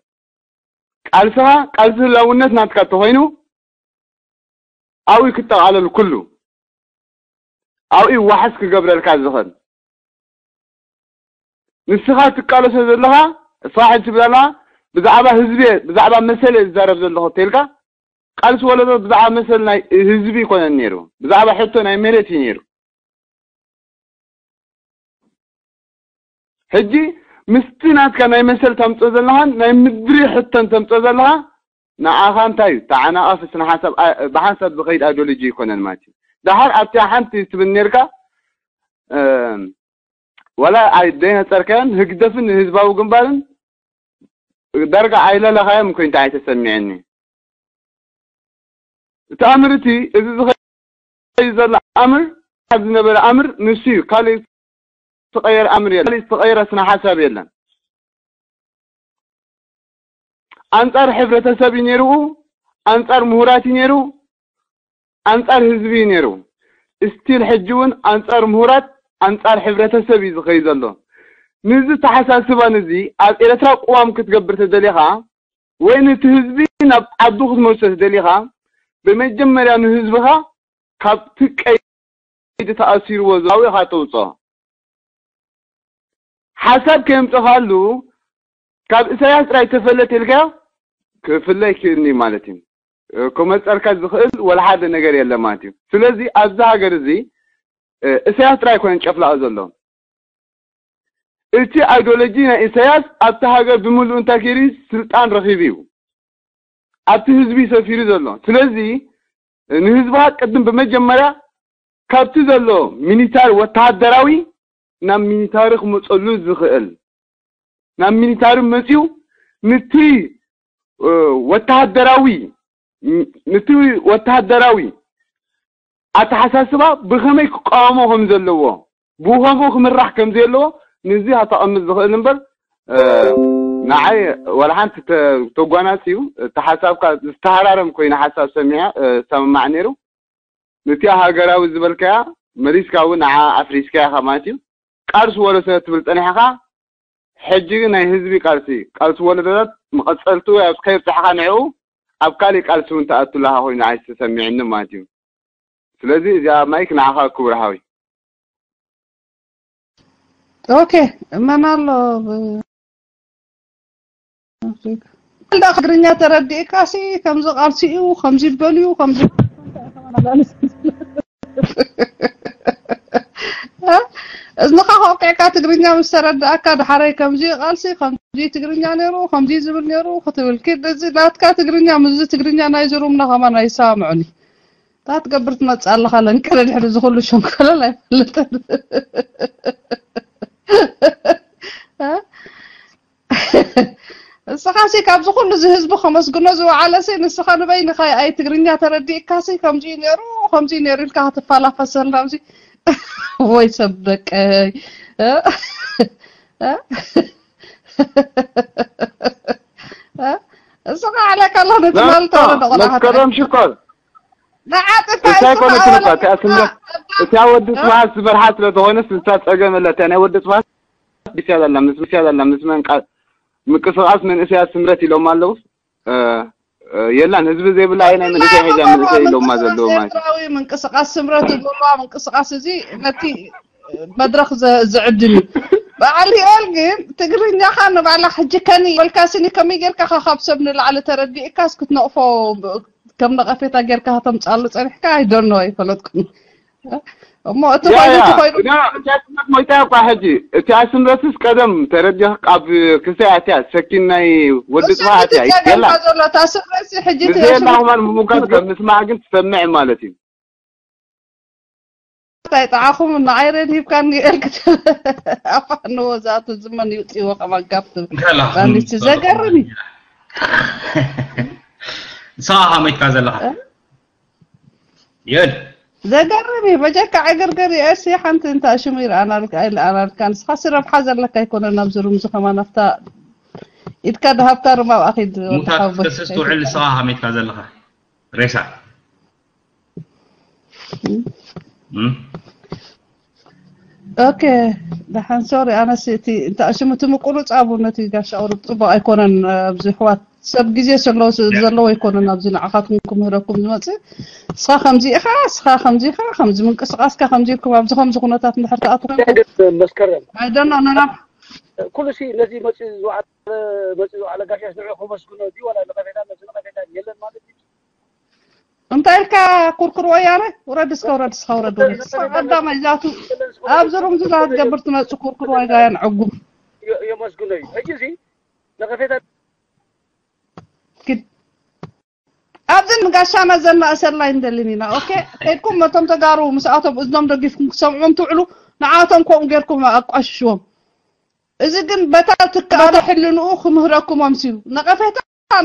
ቃልስኻ ቃልሲ ህላውነት ናትካ እንተኾይኑ ኣብኡ ክጠቓለል ኩሉ ኣብኡ ዋሕስ ክገብረልካ ዝኽእል ንስኻ ትቃለሶ ዘለኻ እሳ ሕጂ ትብላላ ብዛዕባ ህዝቢ ብዛዕባ መሰል ዝዛረብ ዘለኹ ተልካ ቃልሲ ወለዶ ብዛዕባ መሰል ናይ ህዝቢ ይኮነን ነይሩ ብዛዕባ ሕቶ ናይ መሬት እዩ ነይሩ ሕጂ ምስቲ ናትካ ናይ መሰል ተምፅኦ ዘለኻን ናይ ምድሪ ሕቶን ተምፅኦ ዘለኻ ንዓኻ እንታይ እዩ ተዓናቓፊ ስነ ሓሳብ ብሓንሳብ ዝኸይድ ኣይዶሎጂ ይኮነን ማለት እዩ ዳሓር ኣብቲያ ሓንቲ ትብል ነርካ ዋላ ኣይደይነፀርካዮን ህግደፍን ህዝባዊ ግንባርን ዳርጋ ኣይለለኻዮም እኮ እንታይ ኣይተሰሚዐኒ እቲ ኣምር እቲ እዚ ዝኸይድ ዘሎ ኣምር ካብ ዝነበረ ኣምር ንሱ እዩ ካልእ ዝተቐየረ ኣምር የለን ካልእ ዝተቐየረ ስነ ሓሳብ የለን ኣንጻር ሕብረተሰብ እዩ ነይሩ ኣንጻር ምሁራት እዩ ነይሩ ኣንጻር ህዝቢ እዩ ነይሩ እስቲል ሕጂ እውን ኣንጻር ምሁራት ኣንጻር ሕብረተሰብ እዩ ዝኸይ ዘሎ ንዚ ተሓሳስባ ንዚ ኣብ ኤርትራ ቅዋም ክትገብር ተደሊኻ ወይ ነቲ ህዝቢ ናብ ዓዱ ክትመልሶ ተደሊኻ ብመጀመርያ ንህዝብኻ ካብቲ ቀይዲ ተኣሲርዎ ዘሎ ኢኻ ተውፅኦ ሓሳብ ከየምፀኻሉ ካብ እሳያስ ጥራይ ተፈለጥ ኢልካዮ ክፍለ ይክእልኒ ማለት እዩ ክመፀልካ ዝኽእል ወላ ሓደ ነገር የለ ማለት እዩ ስለዚ ኣብዚ ሃገር እዚ እሳያስ ጥራይ ኣይኮነን ጨፍላቐ ዘሎ እቲ ኣይዶሎጂ ናይ ኢሳያስ ኣብቲ ሃገር ብምሉኡ እንታይ ገይሩ ስልጣን ረኺቡ እዩ ኣብቲ ህዝቢ ሰፊሩ ዘሎ ስለዚ ንህዝብኻ ቅድም ብመጀመርያ ካብቲ ዘሎ ሚኒታሪ ወተሃደራዊ ናብ ሚኒታሪ ክመፀሉ ዝኽእል ናብ ሚኒታሪ መፅኡ ንቲ ወተሃደራዊ ንቲ ወተሃደራዊ ኣተሓሳስባ ብኸመይ ክቃወሞ ከም ዘለዎ ብኸምኡ ክምራሕ ከም ዘለዎ ንዚ ኣተቐምጥ ዝኽእል እምበር ንዓይ ዋላ ሓንቲ ተጓናፂ እዩ እቲ ሓሳብካ ዝተሃራረም ኮይኑ ሓሳብ ሰሚዐ ሰምማዕ ነይሩ ንቲኣ ሃገራዊ ዝበልካያ መሊስካ እውን ንዓ ኣፍሪስካያ ኢኻ ማለት እዩ ቃልሲ ወለሰ ትብል ፀኒሕኻ ሕጂ ግን ናይ ህዝቢ ቃልሲ ቃልሲ ወለዶታት መቐፀልቱ ኣብ ከይብፅሕኻ ንዕኡ ኣብ ካሊእ ቃልሲ እውን ተኣቱ ኣለኻ ኮይኑ ኣይተሰሚዕኒ ማለት እዩ ስለዚ እዚኣ ማይክ ንዓኻ ክቡር ሓዊ ኦኬ መን ኣሎ ብ- ኣፍሪካ እንዳ ትግርኛ ተረዲእካ ሲ ከምዚ ቃልሲ እዩ ከምዚ ይበል እዩ ከምዚ እዝንኻ ከውቂዕካ ትግርኛ ምስ ተረዳእካ ድሓረይ ከምዚ ቃልሲ ከምዚ ትግርኛ ነይሩ ከምዚ ዝብል ነይሩ ክትብል ኪድ እዚ ናትካ ትግርኛ ምስዚ ትግርኛ ናይ ዝሩምና ከማን ኣይሰማምዑኒ እታ ትገብር ትመፅእ ኣለኻ ለንቅረ ድሕሪ ዝኹሉ ሸንኮለል ኣይፈልጥን እስኻሲ ካብዚ ኩሉ እዚ ህዝቢ ከመስግኖ ዝወዓለሲ ንስኻ ንበይንኻ ኣይ ትግርኛ ተረዲእካሲ ከምዚ ነይሩ ከምዚ ነይሩ ኢልካ ክትፈላፈሰልና ኣብዚ ወይ ሰብ ደቀይ እስኻ ዓለካ ኣሎ ነቲ ማለት ተረዶ ቆላሓት መስከረም ሽኮር ንዓጥፋ እንታይ ኮነትን እኳ እቲኣ ስምረት እቲኣ ወዲ ስብሓት ዝበርሓ ስለ ዝኾነስ ንሳ ፀገም ኣላ እቲኣ ናይ ወዲ ስብሓት ቢስያ ዘላ ምስ ቢስያ ዘላ ምስ መንቃ ምቅስቃስ መንእሰያት ስምረት ኢሎም ኣለዉ የላን ህዝቢ ዘይብላ ኣይ ናይ መንእሰይ ሒዛ መንእሰይ ኢሎማ ዘለዉ ማለት ኤርትራዊ ምንቅስቃስ ስምረት ዝብልዋ ምንቅስቃስ እዚ ነቲ መድረክ ዝዕድል እዩ በዓል ዮል ግን ትግርኛኻ ንባዕላ ሕጂ ከኒ በልካ ስኒ ከመይ ጌርካ ካብ ሰብ ንላዕሊ ተረዲእካስ ክትነቕፎ ከም ነቐፌታ ጌርካ ከተምጻሉ ጸኒሕካ ኣይደኖ ኣይፈለጥኩን እሞ እቲ ያ ኮይኑ ያ እቲ ኮይኑ ያ እቲ ኣስምረት ሞይታ እኳ ሕጂ እቲ ኣስምረትስ ቀደም ተረዲኽ ኣብ ክሳይ ኣትያ ሰኪን ናይ ወዲ እሱ ጽባ ኣትያ ይገላ። ዘሎ እታ ስምረት ሕጂ ንዘየላ ትመስል። ከማን ምሙጋት ከም ምስማዕ ግን ትሰምዕ ማለት እዩ። እንታይ ጠዓኹም ንዓይ ሬድ ሂብካኒ ኤልክ ኣፋ ንወዛቱ ዝመን ይውፅዎ ከማን ካብ ትብል ባንዲቲ ዘገርም እዩ። ንስኻ ከመይ ኢልካ ዘለኻ? የድ ዘገርም እዩ። በጀካ ዕግርግር እዩ። ኤርሲ ሓንቲ እንታ ሽሙ ይረኣናልካ ኣይለኣናልካ። ንስኻ ሲ ረብሓ ዘለካ ኣይኮነን ኣብዚ ሩም እዚ ከማን ኣብታ ኢድካ ድሃብካ ሩም ኣብኣ ኺድ ወዲ ሙታ ሓወቦይ። ክትከስስ ትውዕል ንስኻ ከመይ ኢልካ ዘለኻ? ሬሳ እም? ኦኬ ደሓን ሶሪ ኣነስ እቲ እንታ ሽሙ እቲ ምቁርጻቡ ነቲ ጋሻ ቁሩብ ጽቡቅ ኣይኮነን። ኣብዚ ኣሕዋት ሰብ ግዜ ዘለዎ ስ- ዘለዎ ኣይኮነን። ኣብዚ ንዓኻትኩም ክምህረኩም ዝመጽእ እስኻ ከምዚ ኢኻ፣ እስኻ ከምዚ ኢኻ፣ ከምዚ ምንቅስቃስካ ከምዚ ኢልኩም ኣብዚ ከምዚ ኩነታት እንድሕር ትኣትኹም መስከረም ኣይደና ነናብ ኩሉ ሲ ነዚ መፂኡ ዝወዓለ መፂኡ ዝወዓለ ጋሻ ንዑ ከመስግኖ ድዩ ዋላ ንቐፌታ ነዚ ንቐፌታ የለን ማለት እዩ። እንታይ ኢልካ ኩርኩር ወያነ ውረድ እስከ ውረድ እስከ ውረድ ውረድ እስከ ቀዳማይ ዛቱ ኣብዚ ሩም ዝዛ ትገብር ትመጽእ ኩርኩር ወያነ ዕጉም የመስግኖ እዩ። ሕጂ እዚ ነቐፌታ ግድ ኣብዚ ንጋሻና ዘናእሰላ ይንደልን ኢና። ኦኬ ከይድኩም መቶም ተጋሩ ምስኣቶም እዝኖም ደጊፍኩም ክሰምዑም ትውዕሉ ንዓቶም ከምኡ ጌርኩም ኣቋሽሽዎም። እዚ ግን በታ ትካለ ሕልንኡ ክምህረኩም ኣምስዩ ነቐፌታ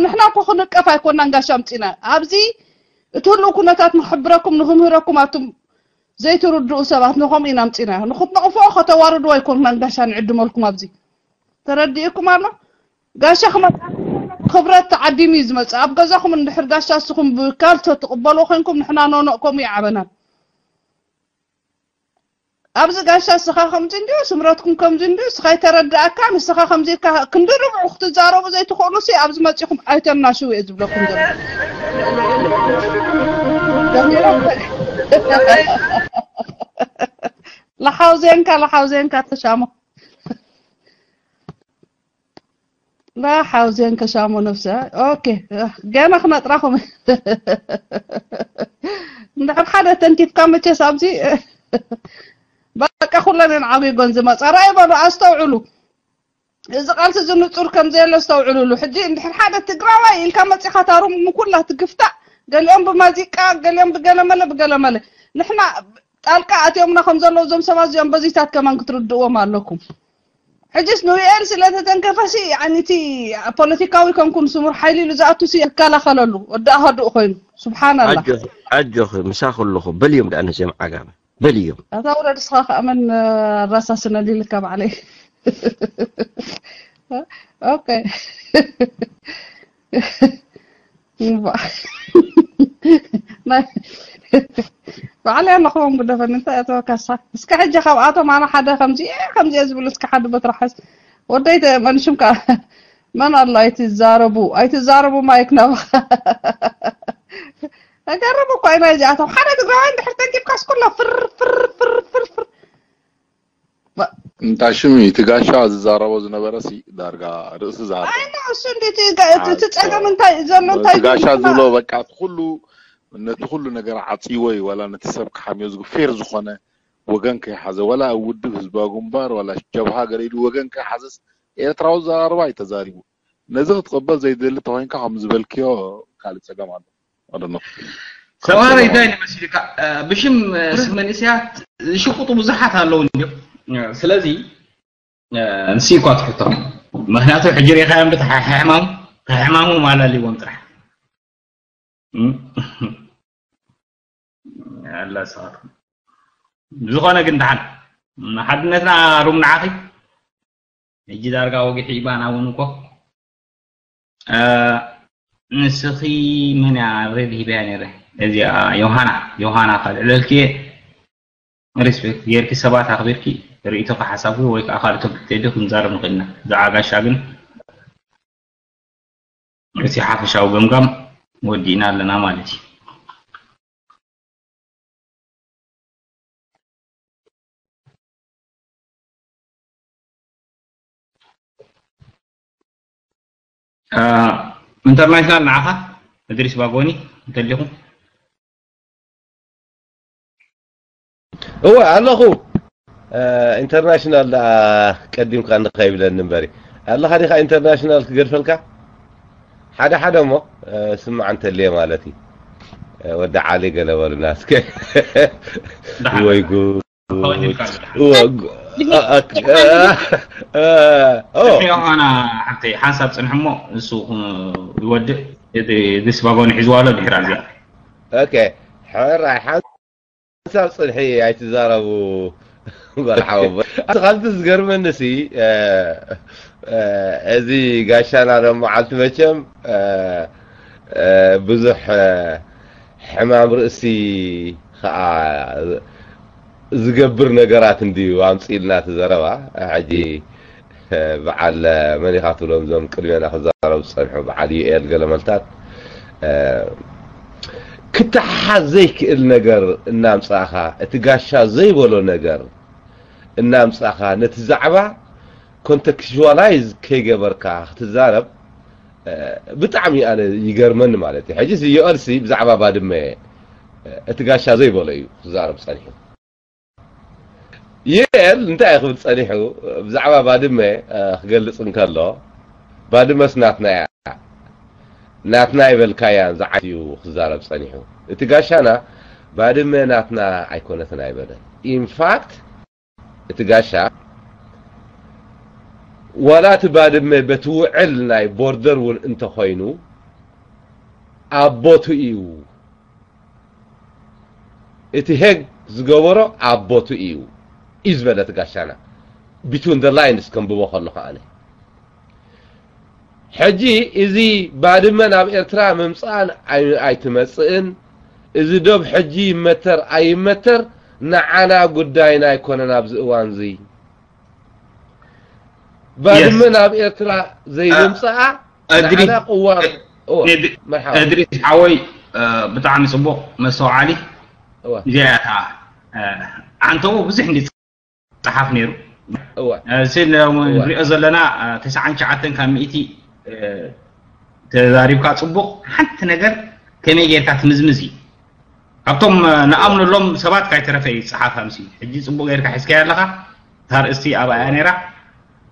ንሕና እኮ ክንቀፍ ኣይኮናን ጋሻ ኣምፂና ኣብዚ እቲ ህልው ኩነታት ንክሕብረኩም ንክምህረኩም ኣቱም ዘይትርድኡ ሰባት ንከምኡ ኢና ኣምፂና ንክትነቕፍኦ ከተዋርድዎ ኣይኮንናን ጋሻ ንዕድመልኩም ኣብዚ ተረዲእኩም ኣሎ ጋሻ ክመፅኣኩም ከሎ ክብረት ተዓዲሙ እዩ ዝመፅእ ኣብ ገዛኹም እንድሕር ጋሻ እስኹም ብካልቶ ትቕበልዎ ኮይንኩም ንሕና ኖኖእ ከምኡ ይዓበናል ኣብዚ ጋሻ እስኻ ከምዚ እንድዩ ስምረትኩም ከምዚ እንድዩ እስኻ ይተረዳእካ ንስኻ ከምዚ ኢልካ ክንዲ ርብዑ ክትዛረቡ ዘይትኽእሉ ሲ ኣብዚ መጺኹም ኣይተናሽው እየ ዝብለኩም ዘሎ ጀሚሮም ላሓውዜንካ ላሓውዜንካ ተሻሞ لا حاوزين كشامو نفسها اوكي ገና ክነጥራኹም እንድሕር ሓደ ተንኪፍካ መቸስ ኣብዚ በቃ ኩለን ዓብጎን ዝመፃ ራይ በሉ ኣስተውዕሉ እዚ ቃልሲ እዚ ንፁር ከም ዘየለ ኣስተውዕሉሉ ሕጂ እንድሕር ሓደ ትግራዋይ ኢልካ መፂኻ ታሩም ንኩላ ትግፍታዕ ገሊኦም ብማዚቃ ገሊኦም ብገለመለ ብገለመለ ንሕና ጣልቃ ኣትዮምና ከም ዘለዉ እዞም ሰባት እዚኦም በዚታት ከማን ክትርድእዎም ኣለኩም ሕጅስ ንሪኤል ስለተተንከፈሲ ያኒ እቲ ፖለቲካዊ ከምኩም ስሙር ሓይሊ ኢሉ ዝኣቱሲ ይከላኸለሉ ወዲ ኣሃዱኡ ኮይኑ ስብሓን ኣላ ኣጆኺ ኣጆኺ ምሳኺ ኣለኹ በልዮም ደኣ ነዚኦም ዓጋመ በልዮም ኣታ ውረድ እስኻ ከኣ መን ኣራሳስነሊ ኢልካ ባዕለይ ኦኬ ባዕለይ ኣለኹዎም ግደፈኒ እንታይ እተወካሳ እስከ ሕጂ ካብኣቶም ኣነ ሓደ ከምዚ ከምዚ ዝብሉ እስከ ሓደ በትራሓስ ወደይ መንሽም ከ መን ኣሎ ኣይትዛረቡ ኣይትዛረቡ ማይክ ናባኻ ኣገርም እኮ ኢና እዚኣቶም ሓደ ትግራዋይ እንድሕር ተንኪፍካስ ኩላ ፍር ፍር ፍር ፍር ፍር እንታይ ሽም እዩ እቲ ጋሻ ዝዛረቦ ዝነበረ ሲ ዳርጋ ርእሲ ዝሃርም ኣይ ነው እሱ እንዴት እቲ ጸገም እንታይ ዘሎ እንታይ እቲ ጋሻ ዝብሎ በቃ እቲ ኩሉ ነቲ ኩሉ ነገር ዓጽይዎ እዩ ዋላ ነቲ ሰብ ክሓምዮ ዝግ ፌር ዝኾነ ወገን ከይሓዘ ዋላ ኣብ ውድብ ህዝባዊ ግንባር ዋላ ጀብሃ ገለ ኢሉ ወገን ከይሓዘስ ኤርትራዊ ዘራርባ እዩ ተዛሪቡ ነዚ ክትቕበል ዘይደሊ ተኾይንካ ከም ዝበልክዮ ካልእ ጸገም ኣሎ ተማሃራይ እንታይ ንመስልካ ብሽም መንእሰያት ዝሽቁጡ ብዙሓት ኣለዉ እንዲዮም ስለዚ ንስ እኳ ትሕቶ ምክንያቱ ሕጂ ሪኢኻዮም ዶ ተሓሕማሙ ተሕማሙ ማላሊዎም ጥራሕ ኣላ ስኻትኩም ብዝኾነ ግን ደሓን ሓድነትና ሩም ንዓኺ ሕጂ ዳርጋ ወጊሑ ይባና እውን እኮ ንስኺ መን እያ ሬድ ሂበያ ነይረ እዚኣ ዮሃና ዮሃና ካልዕለልክየ ሪስፔክት ጌርኪ ሰባት ኣኽቢርኪ ርእይቶኺ ሓሳብኪ ወይ ከዓ ካልእ ቶፒክ ተድዩ ክንዛረብ ንኽእል ኢና እዛ ዓጋሻ ግን እቲ ሓፈሻዊ ገምጋም ወዲእና ኣለና ማለት እዩ ኢንተርናሽናል ንዓኻ እድሪስ ባጎኒ እንተሊኹም እወ ኣለኹ። እ፣ ኢንተርናሽናል ደኣ ቀዲምካ እንድኻ ይብለኒ እምበሪ። ኣለኻ ዲኻ ኢንተርናሽናል ክገድፈልካ? ሓደ ሓደ እሞ፣ እ፣ ስማዕ እንተልየ ማለት እዩ። እ፣ ወዲ ዓሊ ገለ በሉና እስከ። ደሓን። ወይ ጉድ። ተዋሂድካ ኣለኻ። እወ፣ ጉ-፣ እ፣ እ፣ እ፣ ኦ። ጽንሒ የኾና ሓብተይ፣ ሓንሳብ ጽንሒ እሞ ንሱ ይወድእ። እቲ፣ እቲ ስባጎኒ ሒዝዋ ኣሎ ድሕር ኣብዚኣ። ኦኬ። ሕራይ ሓንሳብ ጽንሒ ኣይትዛረቡ ጓል ሓወቦ። ኣቲ ካብቲ ዝገርመኒ ሲ፣ እ፣ እ፣ እዚ ጋሻና ሎም መዓልቲ መቸም፣ እ፣ እ፣ ብዙሕ፣ እ፣ ሕማም ርእሲ ኸኣ ዝገብር ነገራት እንድዩ ኣምጺእልና እቲ ዘረባ። ሕጂ በዓል መን ኢኻ ትብሎም እዞም ቅድሜና ክዛረቡ ዝጸንሑ በዓል ዩኤል ገለመልታት፣ እ፣ ክተሓሓዝ ዘይክእል ነገር እናምጻእኻ፣ እቲ ጋሻ ዘይበሎ ነገር እናምጻእኻ፣ ነቲ ዛዕባ ኮንተክስቹዋላይዝ ከይገበርካ ክትዛረብ፣ እ፣ ብጣዕሚ ኣነ ይገርመኒ ማለት እዩ። ሕጂ ዩኤል ሲ ብዛዕባ ባድመ፣ እ፣ እቲ ጋሻ ዘይበሎ እዩ ክዛረብ ጸኒሑ። ዩኤል እንታይ እዩ ክብል ጸኒሑ? ብዛዕባ ባድመ፣ እ፣ ክገልጽ እንከሎ፣ ባድመስ ናትና እያ፣ ናትና ኣይበልካያን ዝዓይት እዩ ክዛረብ ጸኒሑ። እቲ ጋሻና ባድመ ናትና ኣይኮነትን ኣይበለን። ኢንፋክት እቲ ጋሻ ዋላ እቲ ባድመ በቲ ውዕል ናይ ቦርደር እውን እንተኾይኑ ኣብ ቦቱ እዩ። እቲ ሄግ ዝገበሮ ኣብ ቦቱ እዩ እዩ ዝበለ እቲ ጋሻና። ቢትዊን ደ ላይንስ ከንብቦ ከለኹ ኣነ። ሕጂ እዚ ባድመ ናብ ኤርትራ ምምጻእን ኣይ-፣ ኣይትመጽእን፣ እዚ ዶብ ሕጂ ይመተር ኣይመተር ንዓና ጉዳይና ኣይኮነን ኣብዚ እዋን እዚ። ባድመ የስ። ናብ ኤርትራ አ-፣ ዘይምምጻኣ እድሪስ፣ ንዓና ቅዋም፣ እ-፣ እወ፣ እድ-፣ መርሓባ። እድሪስ ሓወይ፣ እ፣ ብጣዕሚ ጽቡቕ መስተውዓሊ። እወ። እዚኣ እያ እታ፣ እ፣ ዓንተቦ ብዙሕ እንዲ ጸሓፍ ነይሩ። እወ። እ፣ እዚ ን-፣ እወ። ንሪኦ ዘለና፣ እ፣ ተስዓን ትሽዓተን ካብ ሚእቲ፣ እ፣ ተዛሪብካ ጽቡቕ። ሓንቲ ነገር ከመይ ጌርካ ትምዝምዝ እዩ። ካብቶም፣ እ፣ ንኣምነሎም ሰባት ካይተረፈ እዩ ጸሓፍ ኣምሲ። ሕጂ ጽቡቕ ጌርካ ሒዝካያ ኣለኻ። እታ ኣርእስቲ ኣብኣ እያ ነይራ።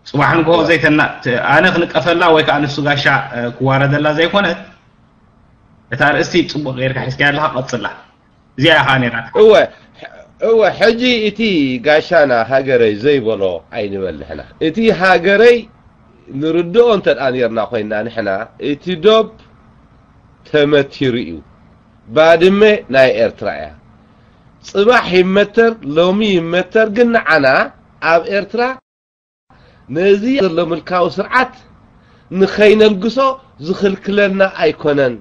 ጽባሕ ንግሆ እወ። ዘይተና-፣ ት-፣ ኣነ ክንቀፈላ ወይ ከኣ ንሱ ጋሻ፣ እ፣ ክዋረደላ ዘይኮነት፣ እታ ኣርእስቲ ጽቡቕ ጌርካ ሒዝካያ ኣለኻ፣ ቀጽላ። እዚኣ ኢኻ ነይራትካ። እወ፣ እወ፣ ሕጂ እቲ ጋሻና ሃገረይ ዘይበሎ ኣይንበል ንሕና። እቲ ሃገረይ ንርድኦ እንተ ደኣ ነርና ኮይንና ንሕና፣ እቲ ዶብ ተመቲሩ እዩ። ባድመ ናይ ኤርትራ እያ። ጽባሕ ይመተር፣ ሎሚ ይመተር፣ ግን ንዓና ኣብ ኤርትራ ነዚ ዘሎ ምልካዊ ስርዓት ንኸይነልግሶ ዝኽልክለና ኣይኮነን።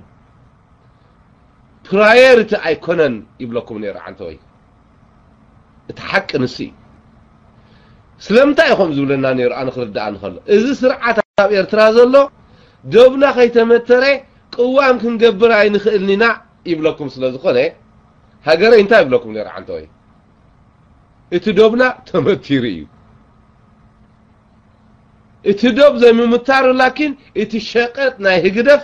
ፕራዮሪቲ ኣይኮነን ይብለኩም ነይሩ ዓንተወይ። እቲ ሓቂ ንሱ እዩ። ስለምንታይ እዩ ከምኡ ዝብለና ነይሩ? ኣነ ክርድኣኒ ከሎ፣ እዚ ስርዓት ኣብ ኤርትራ ዘሎ ዶብና ከይተመተረ ቅዋም ክንገብር ኣይንኽእልን ኢና ይብለኩም ስለ ዝኾነ፣ ሃገረይ እንታይ ይብለኩም ነይሩ ዓንተወይ? እቲ ዶብና ተመቲሩ እዩ። እቲ ዶብ ዘይምምታሩ ላኪን እቲ ሸቀጥ ናይ ህግደፍ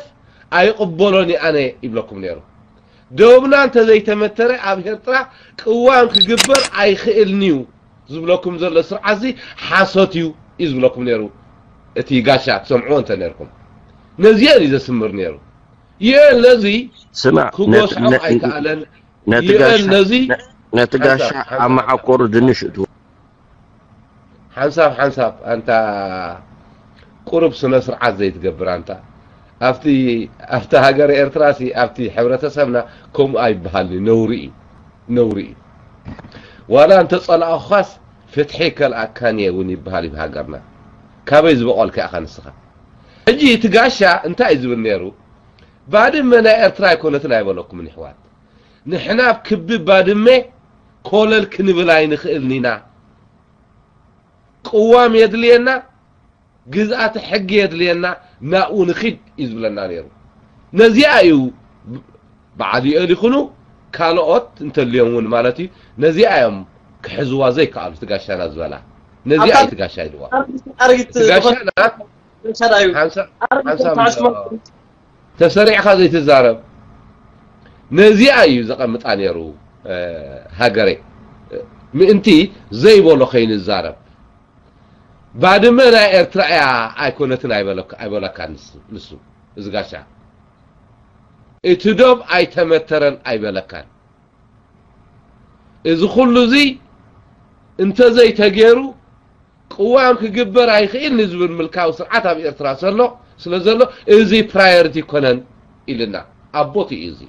ኣይቕበሎን እየ ኣነ ይብለኩም ነይሩ። ዶብና እንተዘይተመተረ ኣብ ኤርትራ ቅዋም ክግበር ኣይኽእልን እዩ ዝብለኩም ዘሎ ስርዓት እዚ ሓሶት እዩ እዩ ዝብለኩም ነይሩ። እቲ ጋሻ ትሰምዕዎ እንተ ነርኩም ነዚአን እዩ ዘስምር ነይሩ። ይአን ነዚ ስማዕ፣ ክጎስዖ ነ-፣ ነ-፣ ኣይከኣለን። ነቲ ይአን ጋሻ፣ ነዚ ነ-፣ ነቲ ጋሻ ሓንሳብ፣ ሓንሳብ። ኣብ መዓኮሩ ድንሽ እትዎ። ሓንሳብ፣ ሓንሳብ፣ ኣንታ ቁሩብ ስነ ስርዓት ዘይትገብር ኣንታ። ኣብቲ፣ ኣብቲ ሃገር ኤርትራ ሲ፣ ኣብቲ ሕብረተሰብና ከምኡ ኣይበሃልን እዩ። ነውሪ እዩ። ነውሪ እዩ። ዋላ እንተ ጸላእኳስ ፍትሒ ከልኣካን እየ እውን ይበሃል እዩ ሃገርና። ካበይ ዝበቆልካ ኢኻ ንስኻ? ሕጂ እቲ ጋሻ እንታይ እዩ ዝብል ነይሩ? ባድመ ናይ ኤርትራ ኣይኮነትን ኣይበለኩምን ይሕዋት። ንሕና ኣብ ክቢ ባድመ ኮለል ክንብል ኣይንኽእልን ኢና። ቅዋም የድልየና፣ ግዝኣተ ሕጊ የድልየና፣ ናብኡ ንኺድ እዩ ዝብለና ነይሩ። ነዚኣ እዩ በዓል ዩኤል ይኹኑ ካልኦት እንተልዮም እውን ማለት እዩ፣ ነዚኣ እዮም ክሕዝዋ ዘይከኣሉ እቲ ጋሻና ዝበላ። ነዚኣ እዩ ኣታ-፣ እቲ ጋሻ ኢልዋ። ኣረጊት፣ ኣረጊት እቲ ዝኾነ ጋሻና ሓንሳ-፣ ኣረጊት ሓንሳ ተሓስቦ። ተሰሪዕኻ ዘይትዛረብ። ነዚኣ እዩ ዘቐምጣ ነይሩ፣ እ፣ ሃገረይ። ምእንቲ ዘይበሎ ከይንዛረብ። ባድመ ናይ ኤርትራ እያ ኣይኮነትን ኣይበለካ- ኣይበለካን ንሱ- ንሱ፣ እዚ ጋሻ። እቲ ዶብ ኣይተመተረን ኣይበለካን። እዚ ኩሉ እዚ እንተዘይተገይሩ ቅዋም ክግበር ኣይኽእል ንዝብል ምልካዊ ስርዓት ኣብ ኤርትራ ዘሎ ስለ ዘሎ፣ እዚ ፕራዮሪቲ ይኮነን ኢልና ኣቦት እዩ። እዚ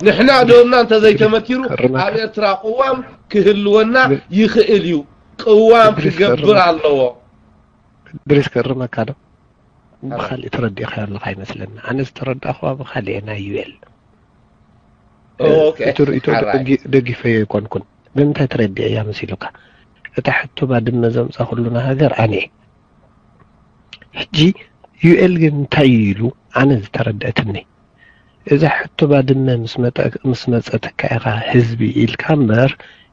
ንሕና ዶና እንተዘይተመቲሩ ኣብ ኤርትራ ቅዋም ክህልወና ይኽእል እዩ። ቅዋም ክገብር ኣለዎ። ድሪስ ከርመካ ዶ ብካሊእ ተረዲእካ ኣለካ ይመስለና። ኣነ ዝተረዳእኩዋ ብካሊእ ናይ ዩኤል እቲ ርእቶ ደጊፈዮ ኣይኮንኩን። ብምንታይ ተረዲእያ መሲሉካ? እታ ሕቶ ባድመ ዘምፃ ኩሉና ሃገር ኣነ ሕጂ ዩኤል ግን እንታይ እዩ ኢሉ ኣነ ዝተረደእትኒ እዛ ሕቶ ባድመ ምስ መፀተካ ኢኻ ህዝቢ ኢልካ እምበር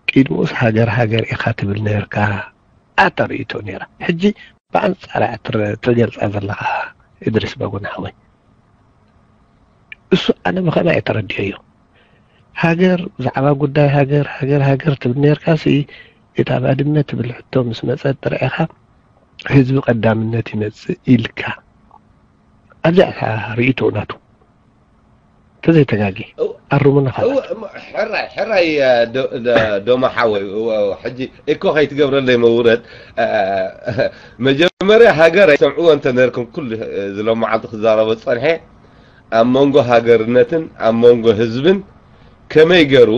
ቂድሙስ ሃገር ሃገር ኢኻ ትብል ነርካ። ኣታ ርእቶ ነይራ። ሕጂ ብኣንፃር ትገልፃ ዘለኻ እድሪስ በጎን ሓወይ እሱ ኣነ ብኸማይ ተረዲኦዮ። ሃገር ብዛዕባ ጉዳይ ሃገር ሃገር ሃገር ትብል ነርካ ሲ እታ ባድመ ትብል ሕቶ ምስ መፀት ጥራይ ኢኻ ህዝቢ ቀዳምነት ይመፅእ ኢልካ ኣብዚኣ ርእቶ ናቱ ተዘይተጋጊ ኣሩሙና ካላት ሕራይ ሕራይ ዶማ ሓወይ ሕጂ እኮ ከይትገብረለይ መውረድ መጀመርያ ሃገር ኣይሰምዕዎ እንተ ነርኩም ኩሉ ዝሎም መዓልቲ ክዛረቦ ዝፀንሐ ኣብ መንጎ ሃገርነትን ኣብ መንጎ ህዝብን ከመይ ገሩ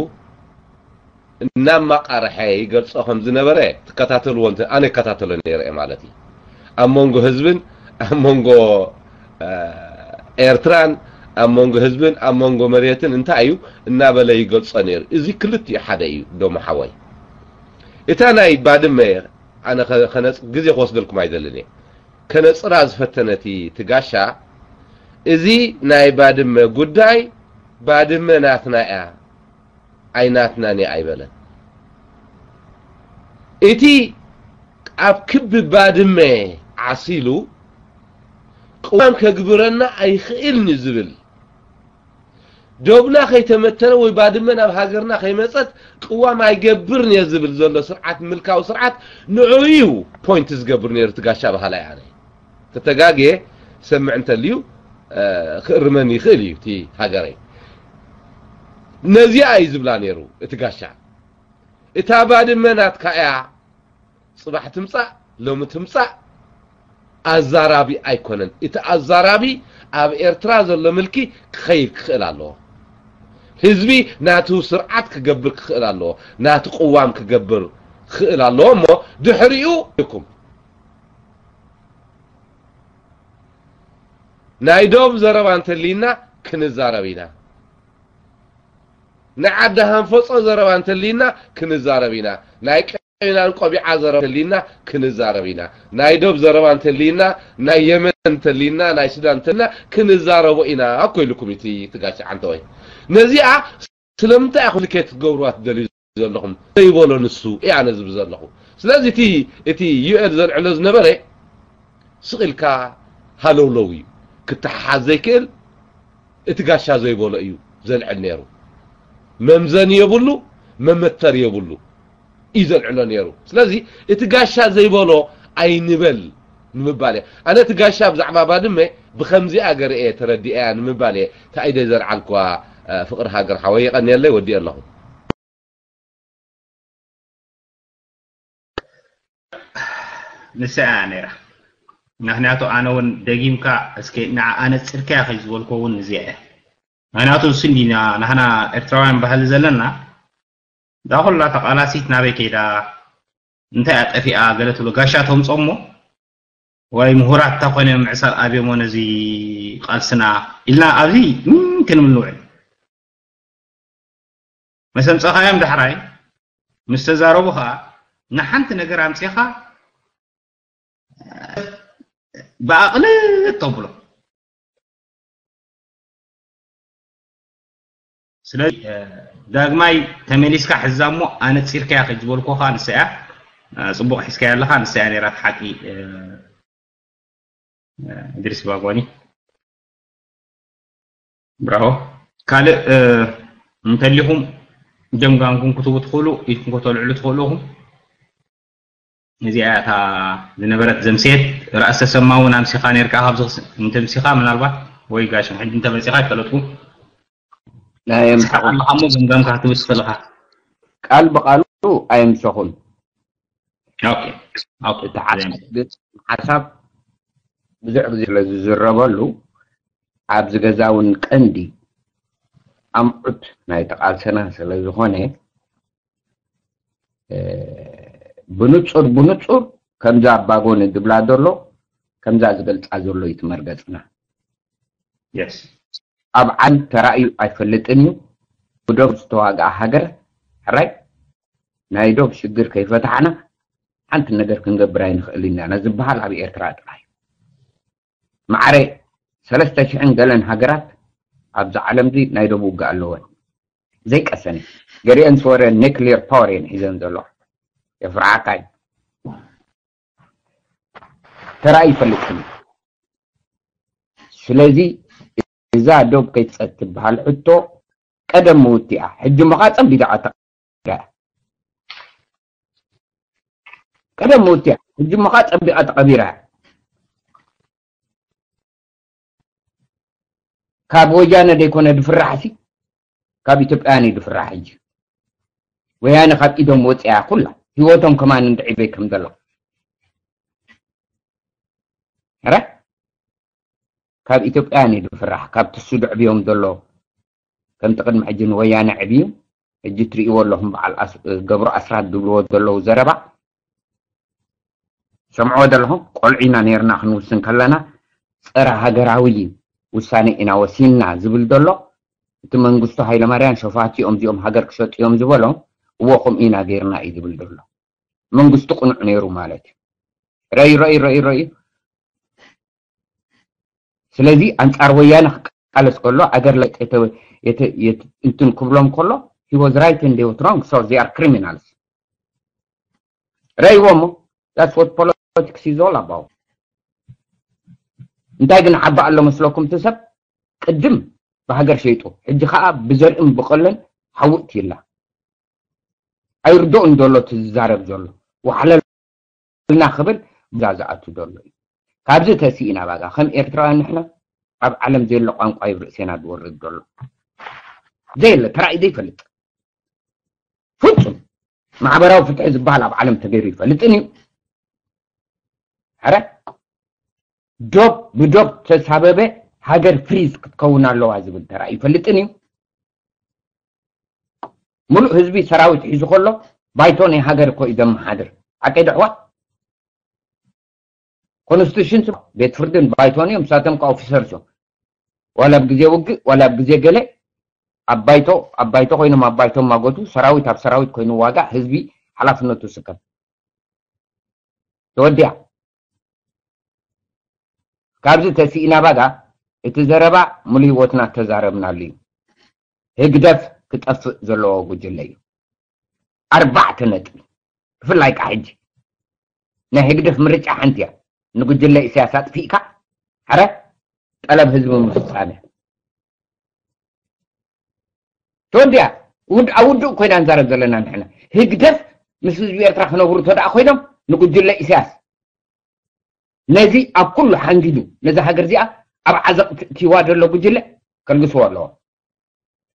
እናማቃረሐ ይገልጾ ከም ዝነበረ ትከታተልዎ እንተ ኣነ ይከታተሎ ነይረ ማለት እዩ ኣብ መንጎ ህዝብን ኣብ መንጎ ኤርትራን ኣብ መንጎ ህዝብን ኣብ መንጎ መሬትን እንታይ እዩ እናበለ ይገልጾ ነይሩ እዚ ክልቲኡ ሓደ እዩ ዶሞ ሓወይ እታ ናይ ባድመ ኣነ ግዜ ክወስደልኩም ኣይደልን እየ ከነፅራ ዝፈተነቲ ትጋሻ እዚ ናይ ባድመ ጉዳይ ባድመ ናትና እያ ኣይናትናን እያ ኣይበለን። እቲ ኣብ ክቢ ባድመ ዓሲሉ ቅዋም ከግብረና ኣይኽእልን እዩ ዝብል ዶብና ከይተመተረ ወይ ባድመ ናብ ሃገርና ከይመፀት ቅዋም ኣይገብርን እየ ዝብል ዘሎ ስርዓት ምልካዊ ስርዓት ንዑ እዩ ፖይንት ዝገብር ነይሩ እቲ ጋሻ በሃላይ ኣነ ተተጋግየ ሰምዕ እንተልዩ ክእርመን ይኽእል እዩ እቲ ሃገረይ ነዚኣ እዩ ዝብላ ነይሩ እቲ ጋሻ እታ ባድመ ናትካ እያ ጽባሕ ትምጻእ ሎሚ ትምጻእ ኣዛራቢ ኣይኮነን እቲ ኣዛራቢ ኣብ ኤርትራ ዘሎ ምልኪ ክኸይድ ክኽእል ኣለዎ ህዝቢ ናቱ ስርዓት ክገብር ክኽእል ኣለዎ ናቱ ቅዋም ክገብር ክኽእል ኣለዎ እሞ ድሕሪኡ ይኩም ናይ ዶብ ዘረባ እንተሊና ክንዛረብ ኢና ናይ ዓዲ ሃንፈጾ ዘረባ እንተሊና ክንዛረብ ኢና ናይ ቀይናን ቆቢዓ ዘረባ እንተሊና ክንዛረብ ኢና ናይ ዶብ ዘረባ እንተሊና ናይ የመን እንተሊና ናይ ሱዳን እንተሊና ክንዛረቦ ኢና እኮ ኢልኩም እቲ ትጋሽ ዓንተወይ ነዚኣ ስለምንታይ ኢኹም ልኬት ክትገብርዋ ትደልዩ ዘለኹም ዘይበሎ ንሱ እያ ነዝብ ዘለኹ ስለዚ እቲ እቲ ዩኤል ዘልዕሎ ዝነበረ ስቕ ኢልካ ሃለውለው እዩ ክተሓሓዝ ዘይክእል እቲ ጋሻ ዘይበሎ እዩ ዘልዕል ነይሩ መምዘኒ የብሉ መመተር የብሉ እዩ ዘልዕሎ ነይሩ ስለዚ እቲ ጋሻ ዘይበሎ ኣይንበል ንምባል እየ ኣነ እቲ ጋሻ ብዛዕባ ባድመ ብከምዚኣ ገርኤ ተረዲአያ ንምባል እየ ታኢደ ዘርዓልኳ ፍቅሪ ሃገር ሓወይ የቀንየለይ ወዲእ ኣለኹ ንሳ እያ ነይራ ምክንያቱ ኣነ እውን ደጊምካ እስከ ንዓ ኣነፂርካያ ከይ ዝበልኮ እውን እዚኣ እያ ምክንያቱ እሱ እንዲና ናህና ኤርትራውያን ባህሊ ዘለና እዛ ኩላ ተቃላሲት ናበይ ከይዳ እንታይ ኣጠፊኣ ገለ ትብሎ ጋሻ ተምፆ እሞ ወይ ምሁራት እታ ኮይነ ምዕሳብ ኣብዮሞ ነዚ ቃልስና ኢልና ኣብዚ ምን ክንብል ንውዕል መሰምፀኻዮም ዳሕራይ ምስ ተዛረቡ ከዓ ንሓንቲ ነገር ኣምፂኻ ብኣቕልጥ ተብሎ ስለዚ ዳግማይ ተመሊስካ ሕዛ እሞ ኣነፂርካያ ከጅበልኮኻ ንሰያ ፅቡቅ ሒዝካያ ኣለኻ ንሰያ ነይራ ሓቂ እድሪስ ባጓኒ ብራቮ ካልእ እንተሊኹም ጀምጋምኩም ክትቡ ትኽእሉ፣ ኢድኩም ከተልዕሉ ትኽእሉ ኢኹም። እዚኣ እታ ዝነበረት ዘምስየት። ራእሲ ተሰማ እውን ኣምሲኻ ነርካ። ካብዚ ክስ-፣ እንተምሲኻ ምናልባት ወይ ጋሽ ሕጂ እንተመጺኻ ኣይፈለጥኩ። ናይ ኣምስኻ ኣለኻ እሞ ገምጋምካ ክትብስ ከለኻ። ቃል ብቃሉ ኣየምሰኹን። ኦኬ፣ ኦኬ። እቲ ሓሳብ ግን፣ ሓሳብ ብዙሕ ግዜ ስለ ዝዝረበሉ፣ ኣብዚ ገዛ እውን ቀንዲ ኣምዑት ናይ ተቓልሰና ስለ ዝኾነ፣ እ፣ ብንጹር፣ ብንጹር ከምዛ ኣባጎኒ ዝብላ ዘሎ፣ ከምዛ ዝገልጻ ዘሎ እዩ እቲ መርገጽና። የስ። ኣብ ዓለም ተራእዩ ኣይፈልጥን እዩ። ብዶብ ዝተዋግኣ ሃገር፣ ሕራይ፣ ናይ ዶብ ሽግር ከይፈታሕና ሓንቲ ነገር ክንገብር ኣይንኽእል ኢና ዝበሃል ኣብ ኤርትራ ጥራይ። ማዕረ ሰለስተ ሽሕን ገለን ሃገራት ኣብዛ ዓለም እዚ ናይ ዶብ ውግእ ኣለወን። ዘይቀሰን። ገሊአን ዝወረ ኒክሊየር ፓወር እየን ሒዘን ዘሎ። የፍርሓካ እዩ። ተራእዩ ይፈልጥን እዩ። ስለዚ እዛ ዶብ ከይትጸት ትበሃል ሕቶ ቀደም ምውት እያ። ሕጂ እሞ ኸኣ ጸቢቓ ተቐቢራ። ቀደም ምውት እያ። ሕጂ እሞ ኸኣ ጸቢቓ ተቐቢራ። ካብ ወያነ ደይኮነ ድፍራሕ ሲ፣ ካብ ኢትዮጵያውያን እዩ ድፍራሕ። ሕጂ ወያነ ካብ ኢዶም ወፂኣ ኩላ ህይወቶም ከማን እንድዒበይ ከም ዘሎ። ኧረ ካብ ኢትዮጵያውያን እዩ ድፍራሕ፣ ካብቲ እሱ ድዕብዮም ዘሎ። ከምቲ ቅድሚ ሕጂ ንወያነ ዕብዩ፣ ሕጂ ትርእይዎ ኣለኹም በዓል ኣስ-፣ ገብሩ ኣስራት ዝብልዎ ዘለዉ ዘረባ። ሰምዕዎ ዘለኹም፣ ቆልዑ ኢና ነይርና ክንውስን ከለና፣ ጸረ ሃገራዊ ውሳኔ ኢና ወሲንና ዝብል ዘሎ፣ እቲ መንግስቱ ሃይለማርያም ሸፋቱ እዮም እዚኦም ሃገር ክሸጡ እዮም ዝበሎም፣ እዎ ከምኡ ኢና ገይርና እዩ ዝብል ዘሎ። መንግስቱ ቅኑዕ ነይሩ ማለት እዩ። ረይ፣ ረይ፣ ረይ፣ ረይ። ስለዚ ኣንጻር ወያነ ክቃለስ ከሎ፣ ኣገር ለጥ የተ-፣ የተ-፣ የት-፣ እንትን ክብሎም ከሎ፣ he was right and they were wrong, so they are criminals። ረይዎ እሞ፣ that's what politics is all about። እንታይ ግን ዓባ ኣሎ መስለኩም እቲ ሰብ? ቅድም ብሃገር ሸይጡ፣ ሕጂ ኸኣ ብዘርእን ብቐለን ሓዊ እትይላ። ኣይርድኦን ዘሎ እቲ ዝዛረብ ዘሎ። ዋሕለልና ክብል ብዛ ዝኣቱ ዘሎ እዩ። ካብዚ ተሲእና ባጋ፣ ከም ኤርትራውያን ንሕና ኣብ ዓለም ዘየለ ቋንቋ እዩ ርእሴና ዝወርድ ዘሎ። ዘየለ፣ ተራእዩ ዘይፈልጥ። ፍጹም። ማሕበራዊ ፍትሒ ዝበሃል ኣብ ዓለም ተገይሩ ይፈልጥን እዩ። ሕረ፣ ዶብ ብዶብ ተሳበበ ሃገር ፍሪዝ ክትከውን ኣለዋ ዝብል ተራእዩ ይፈልጥን እዩ። ሙሉእ ህዝቢ ሰራዊት ሒዙ ከሎ፣ ባይቶ ናይ ሃገር እኮ እዩ ዘመሓድር። ሓቀይ ዶ ኣሕዋት? ኮንስቲቱሽን ቤት ፍርድን ባይቶን እዮም፣ ንሳቶም ከኣ ኦፊሰርስ እዮም። ዋላ ኣብ ግዜ ውግእ፣ ዋላ ኣብ ግዜ ገለ፣ ኣብ ባይቶ፣ ኣብ ባይቶ ኮይኖም ኣብ ባይቶ ማጎቱ፣ ሰራዊት ኣብ ሰራዊት ኮይኑ ዋጋእ፣ ህዝቢ ሓላፍነቱ ስከም። ተወዲኣ። ካብዚ ተሲእና ባጋ፣ እቲ ዘረባ ሙሉ ህይወትና ተዛረብናሉ እዩ። ህግደፍ ክጠፍእ ዘለዎ ጉጅለ እዩ። ኣርባዕተ ነጥቢ። ብፍላይ ከዓ ሕጂ ናይ ህግደፍ ምርጫ ሓንቲ እያ። ንጉጅለ ኢሳያስ ኣጥፊእካ፣ ሕረ ጠለብ ህዝቢ ምፍጻም እያ። ተወዲኣ። ውድ-፣ ኣብ ውድእ ኮይና ንዛረብ ዘለና ንሕና። ህግደፍ ምስ ህዝቢ ኤርትራ ክነብሩ ተደኣ ኮይኖም ንጉጅለ ኢሳያስ ነዚ ኣብ ኩሉ ሓንጊዱ ነዚ ሃገር እዚኣ ኣብ ዓዘቕቲ እትይዋ ዘሎ ጉጅለ ከልግስዎ ኣለዎ።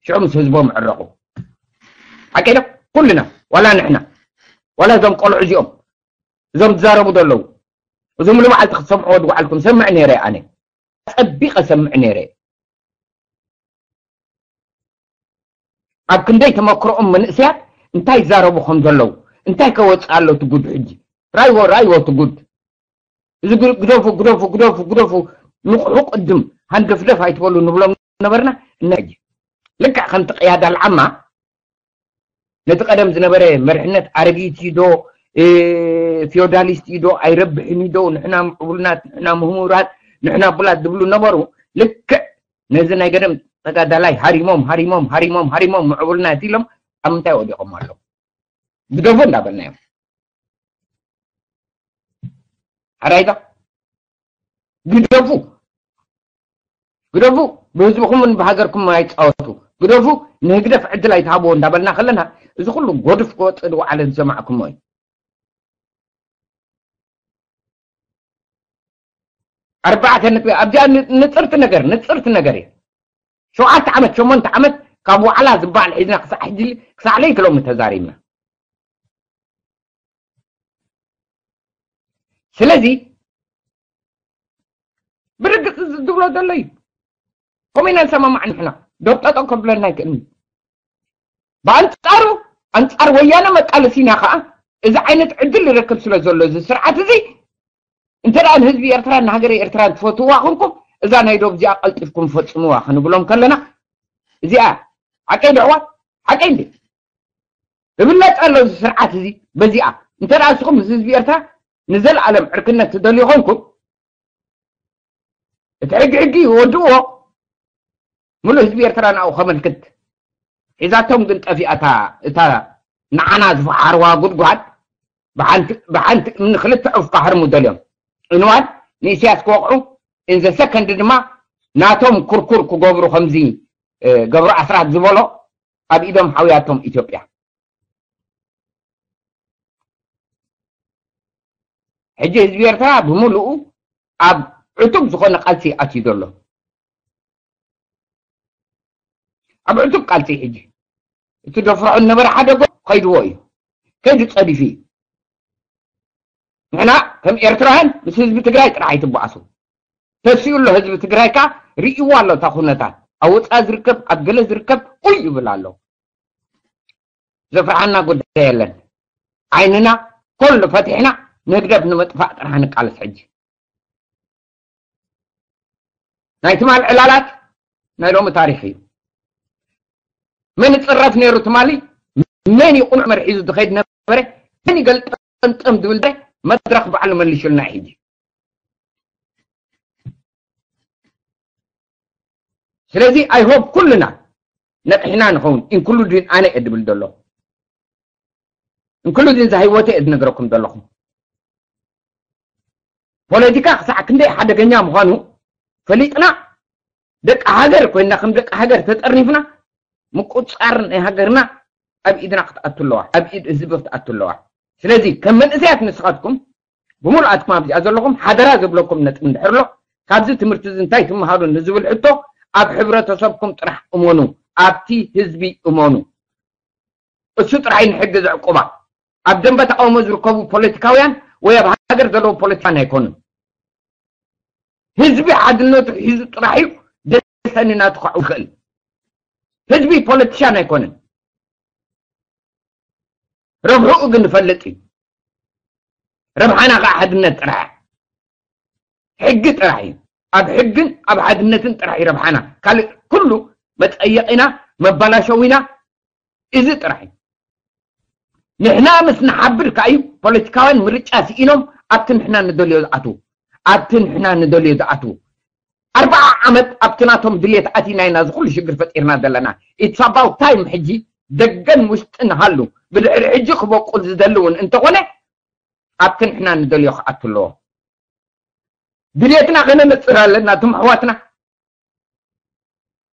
ሽዑ ምስ ህዝቦም ዕረቑ። ሓቀይ ዶ? ኩልና፣ ዋላ ንሕና፣ ዋላ እዞም ቆልዑ እዚኦም፣ እዞም ዝዛረቡ ዘለዉ፣ እዞም ንባዕልቲ ክትሰምዕዎ ዝወዓልኩም ሰምዕ ነይረ ኣነ። ጸቢቐ ሰምዕ ነይረ። ኣብ ክንደይ ተመክሮኦም መንእሰያት እንታይ ይዛረቡ ከም ዘለዉ፣ እንታይ ከወጽእ ኣሎ እቲ ጉድ ሕጂ። ራይዎ፣ ራይዎ እቲ ጉድ። እዚ ግ-፣ ግደፉ፣ ግደፉ፣ ግደፉ፣ ግደፉ። ንቕሑ ቅድም፣ ሃንደፍደፍ ኣይትበሉ ንብሎም ነበርና። እና ሕጂ ልክዕ ከምቲ ቀያዲ ኣልዓማ ነቲ ቀደም ዝነበረ መሪሕነት ኣረጊት እዩ ዶ፣ እ፣ ፊዮዳሊስት እዩ ዶ፣ ኣይረብሕን እዩ ዶ፣ ንሕና ምዕቡልናት፣ ንሕና ምህሙራት፣ ንሕና ቡላት ዝብሉ ነበሩ። ልክዕ ነዚ ናይ ገደም ተጋዳላይ ሃሪሞም፣ ሃሪሞም፣ ሃሪሞም፣ ሃሪሞም ምዕቡልናት ኢሎም ኣብ ምንታይ ወዲቖም ኣለዉ? ግደፉ እንዳበልናዮም። ሓራይታ ግደፉ፣ ግደፉ፣ ብህዝብኹምን ብሃገርኩም ኣይጻወቱ። ግደፉ፣ ንህግደፍ ዕድል ኣይትሃብዎ እንዳበልና ከለና፣ እዚ ኩሉ ጎድፍ ክወፅእ ዝወዓለ ዝሰማዕኩሞ እዩ። ኣርባዕተ ነጥቢ ኣብዚኣ ን- ንፅርቲ ነገር ንፅርቲ ነገር እዩ። ሸውዓተ ዓመት ሸሞንተ ዓመት ካብ ዋዕላ ዝበሃል ሒዝና ክሳዕ ሕጂ ክሳዕ ለይቲ ሎሚ ተዛሪብና። ስለዚ ብርግፅ እዚ ዝብሎ ዘሎ እዩ። ከምኡ ኢና ንሰማማዕ ንሕና። ዶብ ጠጠው ከብለና ኣይክእልን። ብኣንፃሩ ኣንፃር ወያነ መቃለሲና ከዓ እዚ ዓይነት ዕድል ይረክብ ስለ ዘሎ እዚ ስርዓት እዚ እንተ ደኣ ንህዝቢ ኤርትራ ንሃገረ ኤርትራ ትፈትዋ ኮንኩም እዛ ናይ ዶብ እዚኣ ቀልጢፍኩም ፈጽምዋ ክንብሎም ከለና እዚኣ ሓቀይ ደዕዋ ሓቀይ እንዴ? ይብለጥ ኣሎ እዚ ስርዓት እዚ በዚኣ። እንተ ደኣ ንስኹም ምስ ህዝቢ ኤርትራ ንዘለኣለም ዕርክነት ትደልዩ ኮንኩም እቲ ሕጊ ሕጊ ይወድእዎ። ሙሉእ ህዝቢ ኤርትራ ናብኡ ከመልክት ሒዛቶም ግን ጠፊኣታ እታ ንዓና ዝፈሓርዋ ጉድጓድ ብሓንቲ ብሓንቲ እምኒ ክልተ ዑፍ ክሃርሙ ደልዮም። ዕንዋን ንኢሳያስ ክወቕዑ ኢንዘ ሰከንድ ድማ ናቶም ኩርኩር ክገብሩ ከምዚ ገብሩ ኣስራት ዝበሎ ኣብ ኢዶም ሓውያቶም ኢትዮጵያ። ሕጂ ህዝቢ ኤርትራ ብምሉኡ ኣብ ዕቱብ ዝኾነ ቃልሲ ኣትዩ ዘሎ። ኣብ ዕቱብ ቃልሲ ሕጂ እቲ ደፍርዖ ነበረ ሓደጎ ከይድዎ እዩ። ከይዱ ጸዲፉ እዩ። ንሕና ከም ኤርትራውያን ምስ ህዝቢ ትግራይ ጥራሕ ኣይትበኣሱ። ተሲኡ ኣሎ ህዝቢ ትግራይ ከኣ ርእይዎ ኣሎ እታ ኩነታት። ኣብ ወፃኢ ዝርከብ ኣብ ገለ ዝርከብ ኡይ ይብል ኣሎ። ዘፍርሓና ጉዳይ የለን። ዓይንና ኩሉ ፈቲሕና ንህግደፍ ንምጥፋእ ጥራሕ ንቃለስ ሕጂ። ናይ ትማል ዕላላት ናይ ሎሚ ታሪኽ እዩ። መን ይፅረፍ ነይሩ ትማሊ? መን ይቁኑዕ መርሒዙ ዝኸይድ ነበረ? መን ይገልጠምጠም ዝብል ነበረ? መድረኽ ባዕሉ መሊሹልና ሕጂ። ስለዚ ኣይ ሆፕ ኩልና ነቅሕና ንኸውን ኢንክሉዲን ኣነ እየ ድብል ዘሎ። እንክሉዲን ዝህይወተ እየ ዝነግረኩም ዘለኹም። ፖለቲካ ክሳዕ ክንደይ ሓደገኛ ምዃኑ ፈሊጥና ደቂ ሃገር ኮይና ከም ደቂ ሃገር ተጠርኒፍና ምቁፃር ናይ ሃገርና ኣብ ኢድና ክትኣቱ ኣለዋ፣ ኣብ ኢድ ህዝቢ ክትኣቱ ኣለዋ። ስለዚ ከም መንእሰያት ንስኻትኩም ብምሉኣትኩም ኣብዚኣ ዘለኹም ሓደራ ዝብለኩም ነጥብ እንድሕር ኣሎ፣ ካብዚ ትምህርቲ እዚ እንታይ ትምሃሩ ንዝብል ሕቶ ኣብ ሕብረተሰብኩም ጥራሕ እመኑ፣ ኣብቲ ህዝቢ እመኑ። እሱ ጥራሕ እዩ ንሕጊ ዘዕቁባ። ኣብ ደንበ ተቃውሞ ዝርከቡ ፖለቲካውያን ወይ ኣብ ሃገር ዘለዉ ፖለቲካውያን ኣይኮኑን። ህዝቢ ሓድነቱ ሒዙ ጥራሕ እዩ ደሰኒ ናቱ ክዕው ይኽእል። ህዝቢ ፖለቲሻን ኣይኮነን። ረብሕኡ ግን ንፈልጥ እዩ። ረብሓና ከዓ ሓድነት ጥራሕ እያ። ሕጊ ጥራሕ እዩ። ኣብ ሕግን ኣብ ሓድነትን ጥራሕ እዩ ረብሓና። ካልእ ኩሉ መፀየቂና መባላሸዊና እዚ ጥራሕ እዩ። ንሕና ምስ ንሓብር ከኣ እዩ ፖለቲካውያን ምርጫ ስኢኖም ኣብቲ ንሕና ንደልዮ ዝኣትዉ። ኣብቲ ንሕና ንደልዮ ዝኣትዉ። ኣርባዓ ዓመት ኣብቲ ናቶም ድልየት ኣቲና ኢና እዚ ኩሉ ሽግር ፈጢርና ዘለና። It's about time ሕጂ ደገን ውሽጥን ሃሉ ብድሕሪ ሕጂ ክበቁል ዝደሊ እውን እንተኾነ ኣብቲ ንሕና ንደልዮ ክኣቱ ኣለዎ። ድልየትና ከነነፅር ኣለና። እቶም ኣሕዋትና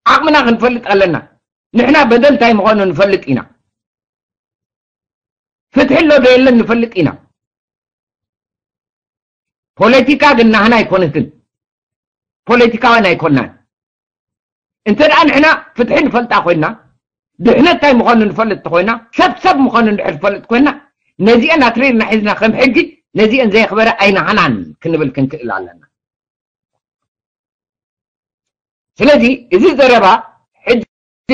ዓቕምና ክንፈልጥ ኣለና። ንሕና በደል እንታይ ምዃኑ ንፈልጥ ኢና። ፍትሒ ኣሎ ዶ የለን ንፈልጥ ኢና። ፖለቲካ ግን ናህና ኣይኮነትን። ፖለቲካውያን ኣይኮናን። እንተ ደኣ ንሕና ፍትሒ ንፈልጣ ኮይና ድሕነት እንታይ ምዃኑ ንፈልጥ ኮይና ሰብ ሰብ ምዃኑ እንድሕር ንፈልጥ ኮይና ነዚአን ኣትሪርና ሒዝና ከም ሕጊ ነዚአን ዘየኽበረ ኣይናህናን ክንብል ክንክእል ኣለና። ስለዚ እዚ ዘረባ ሕጂ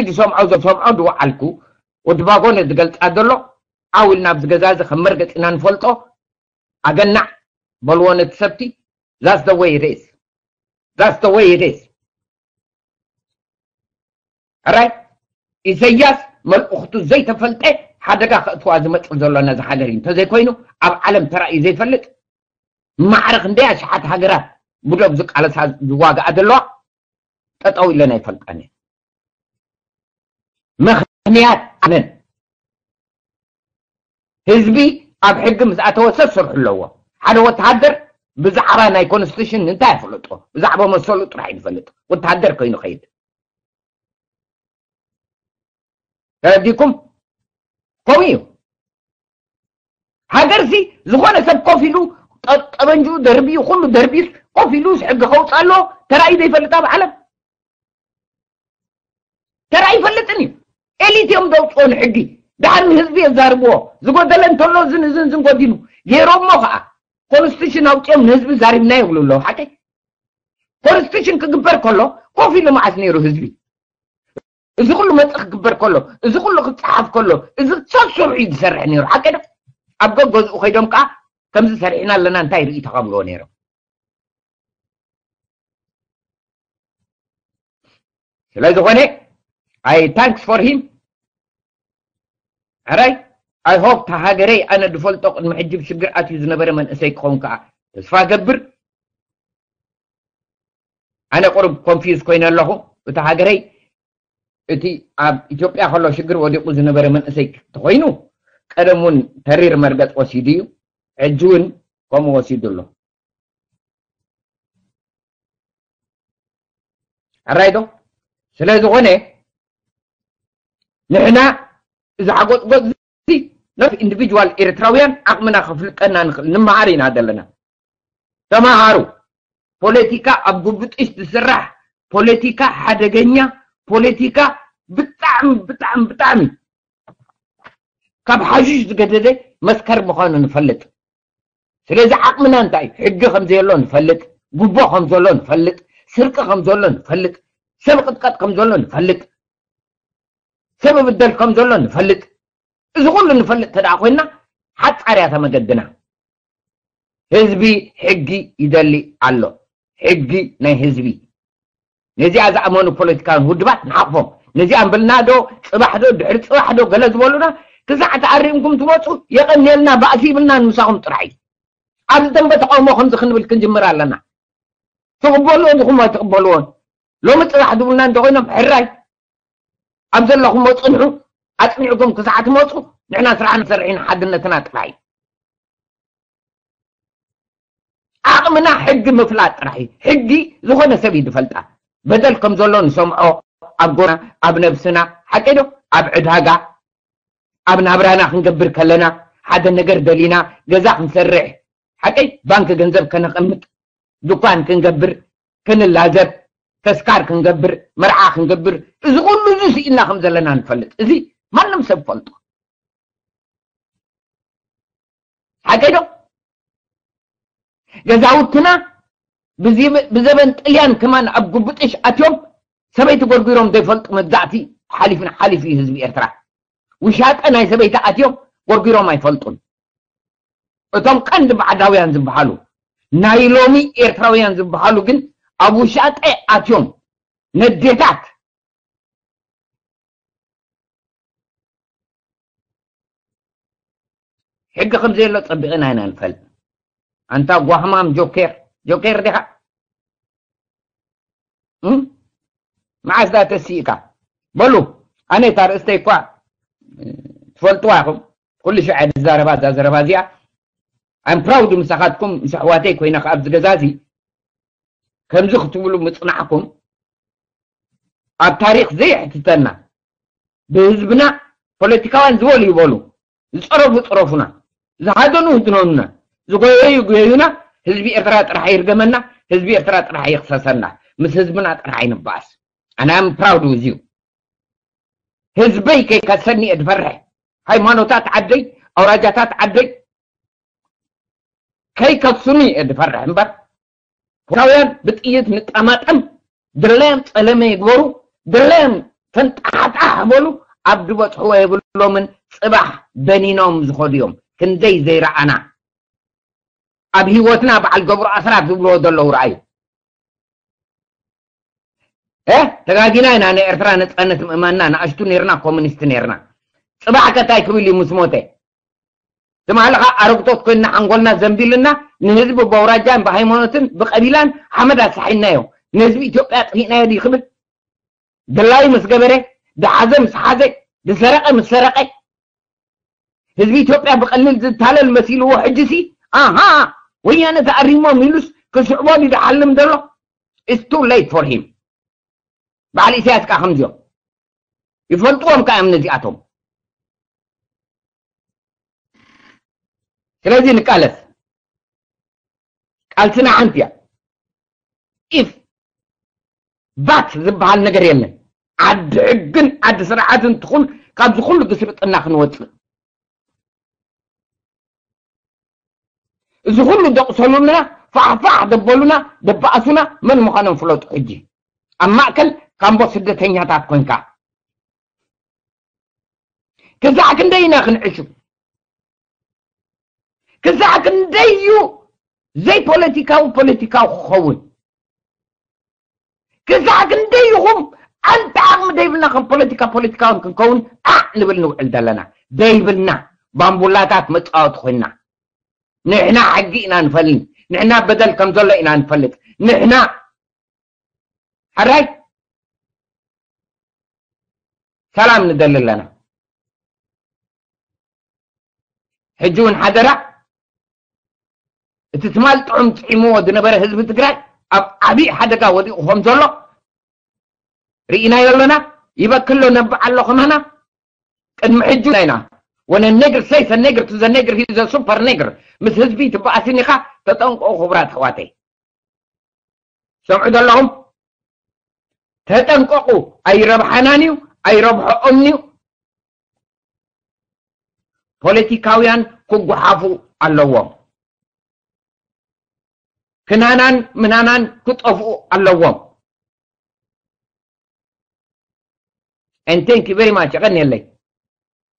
ዝሰምዖ ዝሰምዖ ዝወዓልኩ ወዲ ባጎነ ዝገልጻ ዘሎ ዓው ኢልና ኣብዚ ገዛ እዚ ከም መርገጺ ኢና ንፈልጦ። ኣገናዕ በልዎ ነቲ ሰብቲ። That's the way it is. That's the way it is. ሕራይ ኢሰያስ መልእኽቱ ዘይተፈልጠ ሓደጋ ከእትዋ ዝመፅእ ዘሎ ነዚ ሃገር እዩ። እንተዘይኮይኑ ኣብ ዓለም ተራእዩ ዘይፈልጥ ማዕረ ክንደይ ኣሽሓት ሃገራት ብዶብ ዝቃለሳ ዝዋግኣ ዘለዋ ጠጠው ኢለን ኣይፈልጣን እየን። ምኽንያት ኣነን ህዝቢ ኣብ ሕጊ ምስ ኣተወ ሰብ ስርሑ ኣለዎ። ሓደ ወተሃደር ብዛዕባ ናይ ኮንስቲቱሽን እንታይ ይፈልጦ? ብዛዕባ መሰሉ ጥራሕ እዩ ዝፈልጥ። ወተሃደር ኮይኑ ኸይድ። ተረዲኩም? ከምኡ እዩ። ሃገርሲ ዝኾነ ሰብ ኮፍ ኢሉ ጠ- ጠበንጅኡ ደርቢዩ፣ ኩሉ ደርቢዩስ፣ ኮፍ ኢሉስ ሕጊ ከውፅእ ኣሎ። ተራእዩ ዘይፈልጥ ኣብ ዓለም ተራእዩ ይፈልጥን እዩ። ኤሊት እዮም ዘውፅኦ ንሕጊ። ድሓር ንህዝቢ የዛርብዎ። ዝጎደለ እንተሎ ዝን ዝን ዝን ጎዲሉ ገይሮሞ ከዓ ኮንስቲቱሽን ኣውፅኦም ንህዝቢ ዛሪብና ይብሉ ኣለዉ። ሓቂ ኮንስቲቱሽን ክግበር ከሎ ኮፍ ኢሉ መዓስ ነይሩ ህዝቢ? እዚ ኩሉ መፅእ ክግበር ከሎ፣ እዚ ኩሉ ክፀሓፍ ከሎ፣ እዚ ሰብስብ እዩ ዝሰርሕ ነይሩ። ሓቂ ዶ? ኣብ ገገዝኡ ከይዶም ከዓ ከምዚ ሰሪሕና ኣለና እንታይ ርእይቶ ከብልዎ ነይሮም? ስለ ዝኾነ I thanks for him. ሕራይ I hope ተሃገረይ ኣነ ዝፈልጦ ቅድሚ ሕጂ ብሽግር ኣትዩ ዝነበረ መንእሰይ ክኸውን ከዓ ተስፋ ገብር። ኣነ ቁሩብ ኮንፊዝ ኮይነ ኣለኹ። እቲ ሃገረይ እቲ ኣብ ኢትዮጵያ ከሎ ሽግር ወዲቑ ዝነበረ መንእሰይ ተኮይኑ ቀደም እውን ተሪር መርገፅ ወሲዱ እዩ። ሕጂ እውን ከምኡ ወሲዱ ኣሎ። ኣራይዶ ስለ ዝኾነ ንሕና እዚ ሓጎፅጎፅ ነፍ ኢንዲቪጁዋል ኤርትራውያን ዓቕምና ከፍልቀና ንኽእል ንምሃር ኢና ዘለና። ተምሃሩ። ፖለቲካ ኣብ ጉብጥሽ ዝስራሕ ፖለቲካ ሓደገኛ ፖለቲካ ብጣዕሚ ብጣዕሚ ብጣዕሚ ካብ ሓሽሽ ዝገደደ መስከር ምዃኑ ንፈልጥ። ስለዚ ዓቕምና እንታይ ሕጊ ከም ዘየሎ ንፈልጥ፣ ጉቦ ከም ዘሎ ንፈልጥ፣ ስርቂ ከም ዘሎ ንፈልጥ፣ ሰብ ቅጥቀጥ ከም ዘሎ ንፈልጥ፣ ሰብ ብደል ከም ዘሎ ንፈልጥ። እዚ ኩሉ ንፈልጥ ተደኣ ኮይና ሓጻር እያ ተመገድና። ህዝቢ ሕጊ ይደሊ ኣሎ። ሕጊ ናይ ህዝቢ ነዚኣ ዝኣመኑ ፖለቲካን ውድባት ንሓቕፎም። ነዚኣ እንብልና ዶ ፅባሕ ዶ ድሕሪ ፅባሕ ዶ ገለ ዝበሉና ክሳዕ ተኣሪምኩም ትመፁ የቐንየልና ባእሲ ይብልና ንምሳኹም ጥራሕ እዩ። ኣብዚ ደንበ ተቃውሞ ከምዚ ክንብል ክንጅምር ኣለና። ትቕበልዎ ዲኹም ኣይትቕበልዎን ሎሚ ፅባሕ ዝብሉና እንተኮይኖም ሕራይ ኣብ ዘለኹም ፅንሑ። ኣፅኒዕኩም ክሳዕ ትመፁ ንሕና ስራሕ ንሰርሕ ኢና ሓድነትና ጥራሕ እዩ። ዓቕምና ሕጊ ምፍላጥ ጥራሕ እዩ። ሕጊ ዝኾነ ሰብ እዩ ዝፈልጣ። በደል ከም ዘሎ ንሰምዖ ኣብ ጎና ኣብ ነብስና ሓቂ ዶ ኣብ ዕዳጋ ኣብ ናብራና ክንገብር ከለና ሓደ ነገር ደሊና ገዛ ክንሰርሕ ሓቂ ባንክ ገንዘብ ከነቐምጥ ድኳን ክንገብር ክንላዘብ ተስካር ክንገብር መርዓ ክንገብር እዚ ኩሉ እዚ ስኢልና ከም ዘለና ንፈልጥ። እዚ ማንም ሰብ ፈልጦ ሓቂ ዶ? ገዛውትና ብዘበን ጥልያን ከማን ኣብ ጉብጥሽ ኣትዮም ሰበይቲ ጎርጒሮም ዘይፈልጡ መግዛእቲ ሓሊፍና ሓሊፍ እዩ ህዝቢ ኤርትራ። ውሻጠ ናይ ሰበይቲ ኣትዮም ጎርጒሮም ኣይፈልጡን። እቶም ቀንዲ ባዕዳውያን ዝበሃሉ ናይ ሎሚ ኤርትራውያን ዝበሃሉ ግን ኣብ ውሻጠ ኣትዮም ነዴታት ሕጊ ከም ዘየሎ ጸቢቕና ኢና ንፈልጥ። ኣንታ ጓህማም ጆኬር፣ ጆኬር ዲኻ? እም? መዓስ ዳ ተሲእካ? በሉ፣ ኣነ እታ ርእስተይ እኳ ትፈልጥዋ ኢኹም። ኩሉ ሽዕ እየ ዝዛረባ እዛ ዘረባ እዚኣ። I'm proud ምሳኻትኩም ምስ ኣሕዋተይ ኮይነ ከኣ ኣብዚ ገዛ እዚ ከምዚ ክትብሉ ምጽናዕኩም ኣብ ታሪኽ ዘየሕትተና ብህዝብና ፖለቲካውያን ዝበሉ ይበሉ ዝጸረፉ ጸረፉና ዝሃደኑ ህድነኑና ዝጎየዩ ጎየዩና ህዝቢ ኤርትራ ጥራሕ ይርገመና ህዝቢ ኤርትራ ጥራሕ ይኽሰሰና ምስ ህዝብና ጥራሕ ኣይንባኣስ ኣነ I'm proud with you ህዝበይ ከይከሰኒ እየ ዝፈርሕ ሃይማኖታት ዓደይ ኣውራጃታት ዓደይ ከይከሱኒ እየ ዝፈርሕ እምበር ፖለቲካውያን ብጥይት ንጠማጠም ድላዮም ጸለመ ይግበሩ ድላዮም ፈንጣሕጣሕ በሉ ኣብ ዝበጽሕዎ የብሎምን ጽባሕ በኒኖም ዝኸዱ እዮም ክንደይ ዘይረኣና ኣብ ህይወትና በዓል ገብሩ ኣስራት ዝብልዎ ዘለዉ ረኣዩ እ ተጋጊና ኢና ንኤርትራ ነጻነት ምእማንና ንኣሽቱ ነርና ኮሙኒስት ነርና ጽባሕ ከታይ ክብል እዩ ምስ ሞተ ትማሊ ኸዓ ኣረግቶት ኮይንና ሓንጎልና ዘንቢልና ንህዝቢ በውራጃን ብሃይማኖትን ብቀቢላን ሓመድ ኣሳሒናዮ ንህዝቢ ኢትዮጵያ ኣጥፊእናዮ ድዩ ክብል ድላዩ ምስ ገበረ ድሓዘ ምስ ሓዘ ድሰረቀ ምስ ሰረቀ ህዝቢ ኢትዮጵያ ብቀሊል ዝታለል መሲልዎ ሕጂሲ ኣሃ ወያነ ተኣሪሞም ኢሉስ ክስዕቦ ድዩ ድሓልም ዘሎ it's too late for him በዓል ኢሳያስ ከዓ ከምዚኦም ይፈልጥዎም ከ እዮም ነዚኣቶም። ስለዚ ንቃለስ። ቃልስና ሓንቲ እያ። ኢፍ ባት ዝበሃል ነገር የለን። ዓዲ ሕግን ዓዲ ስርዓትን ትኹን ካብዚ ኩሉ ግስርጥና ክንወፅእ፣ እዚ ኩሉ ደቕሰሉና፣ ፋሕፋሕ ደበሉና፣ ደባእሱና መን ምዃኖም ፍለጡ። ሕጂ ኣብ ማእከል ካምቦ ስደተኛታት ኮንካ ክሳዕ ክንደይ ኢና ክንዕሹ? ክሳዕ ክንደይ እዩ ዘይፖለቲካዊ ፖለቲካዊ ክኸውን? ክሳዕ ክንደይ ኢኹም ኣንቲ ዓቕሚ ደይብልና ከም ፖለቲካ ፖለቲካውን ክንከውን ኣዕ ንብል ንውዕል ዘለና? ደይብልና ባምቡላታት መጻወቲ ኮይና። ንሕና ሕጊ ኢና ንፈልጥ። ንሕና በደል ከም ዘሎ ኢና ንፈልጥ። ንሕና ሕራይ ሰላም ንደሊ ኣለና። ሕጂ እውን ሓደራ፣ እቲ ትማል ጥዑም ጥዒምዎ ዝነበረ ህዝቢ ትግራይ ኣብ ዓብዪ ሓደጋ ወዲቑ ከም ዘሎ ርኢናዮ ኣለና። ይበክሎ ነብዕ ኣሎ ከማና። ቅድሚ ሕጂ ኢና ወነ ኔግር ሰይሰ ኔግር ቱ ዘ ኔግር ሂዘ ሱፐር ኔግር። ምስ ህዝቢ ትበኣስን ኢኻ። ተጠንቀቑ ክቡራት ኣሕዋተይ። ሰምዑ ዘለኹም? ተጠንቀቑ። ኣይረብሓናን እዩ፣ ኣይረብሐኦምን እዩ። ፖለቲካውያን ክጓሓፉ ኣለዎም። ክናናን ምናናን ክጠፍኡ ኣለዎም። And thank you very much። የቐንየለይ።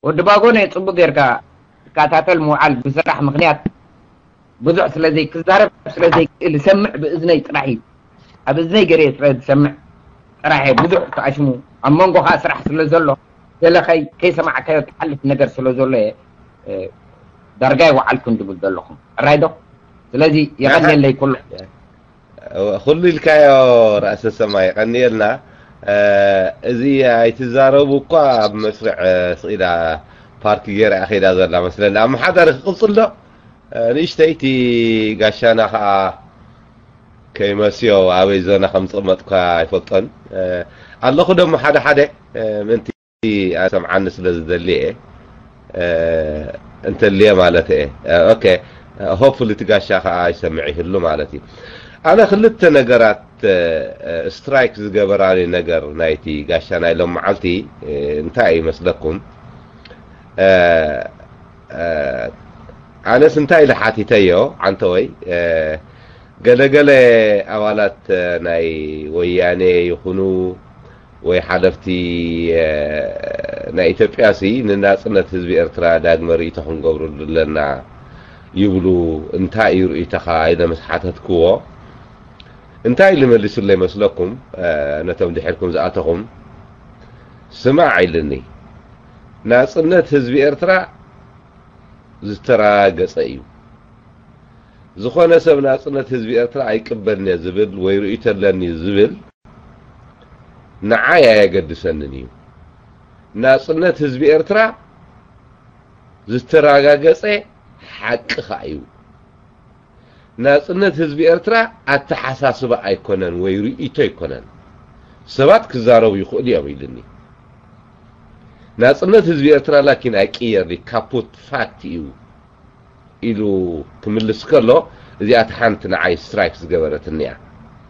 ወዲ ባጎነ፣ ጽቡቅ ጌርካ ትከታተል ምውዓል ብስራሕ ምኽንያት ብዙሕ ስለ ዘይክዛረብ ስለ ዘይክእል ዝሰምዕ ብእዝነይ ጥራሕ እዩ። ኣብ እዝነይ ገይረ ስለ ዝሰምዕ ጥራሕ እየ ብዙሕ ተኣሽሙ። ኣብ መንጎ ኸኣ ስራሕ ስለ ዘሎ ገለ ከይ-፣ ከይሰማዕካዮ ትሓልፍ ነገር ስለ ዘሎ እየ፣ እ፣ ዳርጋ ይወዓልኩ እንድብል ዘለኹ። ሕራይ ዶ? ስለዚ የቐንየለይ ኩሉ። ኩሉ ኢልካዮ ራእሲ ሰማይ፣ የቐንየልና። እ፣ እዚ ኣይትዛረቡ እኳ ኣብ መስርዕ፣ እ፣ ስቕ ኢላ ፓርክ ገይራ እያ ከይዳ ዘላ መስለኒ። ኣመሓዳሪ ክቕጽል ዶ? እ፣ ንእሽተይቲ ጋሻና ኸኣ ከይመስዮ ኣበይ ዞና ከም ዝቕመጥኳ ኣይፈልጦን። እ፣ ኣለኹ ደሞ ሓደ ሓደ፣ እ፣ ምእንቲ ኣሰምዓኒ ስለ ዝደሊ እየ፣ እ፣ እንተልየ ማለት እየ። እ፣ ኦኬ፣ ሆፕፉሊ እቲ ጋሻ ኸኣ ይሰምዕ ይህሉ ማለት እዩ። ኣነ ክልተ ነገራት፣ እ፣ ስትራይክ ዝገበራኒ ነገር ናይቲ ጋሻ ናይ ሎም መዓልቲ፣ እ፣ እንታይ እዩ ይመስለኩም? እ፣ እ፣ ኣነስ እንታይ ኢለ ሓቲተዮ፣ ዓንተወይ፣ እ፣ ገለገለ ኣባላት፣ እ፣ ናይ ወያኔ ይኹኑ ወይ ሓለፍቲ፣ እ፣ ናይ ኢትዮጵያ ሲ ንናጽነት ህዝቢ ኤርትራ ዳግመ ርእይቶ ክንገብረሉ ኣለና ይብሉ፣ እንታይ እዩ ርእይቶኻ? ኢለ ምስ ሓተትክዎ፣ እንታይ ኢሉ መሊሱለይ መስለኩም? እ፣ ነቶም ድሕርኩም ዝኣተኹም፣ ስማዕ ኢልኒ፣ ናጽነት ህዝቢ ኤርትራ ዝተረጋገጸ እዩ። ዝኾነ ሰብ ናጽነት ህዝቢ ኤርትራ ኣይቅበልን እየ ዝብል ወይ ርእይቶ ኣለኒ ዝብል ንዓይ ኣየገድሰንን እዩ። ናጽነት ህዝቢ ኤርትራ ዝተረጋገጸ ሓቂ ኸኣ እዩ። ናጽነት ህዝቢ ኤርትራ ኣተሓሳስባ ኣይኮነን ወይ ርእይቶ ኣይኮነን። ሰባት ክዛረቡ ይኽእሉ እዮም ኢልኒ። ናጽነት ህዝቢ ኤርትራ ላኪን ኣይቅየር፣ ካፑት ፋክት እዩ ኢሉ ክምልስ ከሎ፣ እዚኣ እቲ ሓንቲ ንዓይ ስትራይክ ዝገበረትኒ እያ።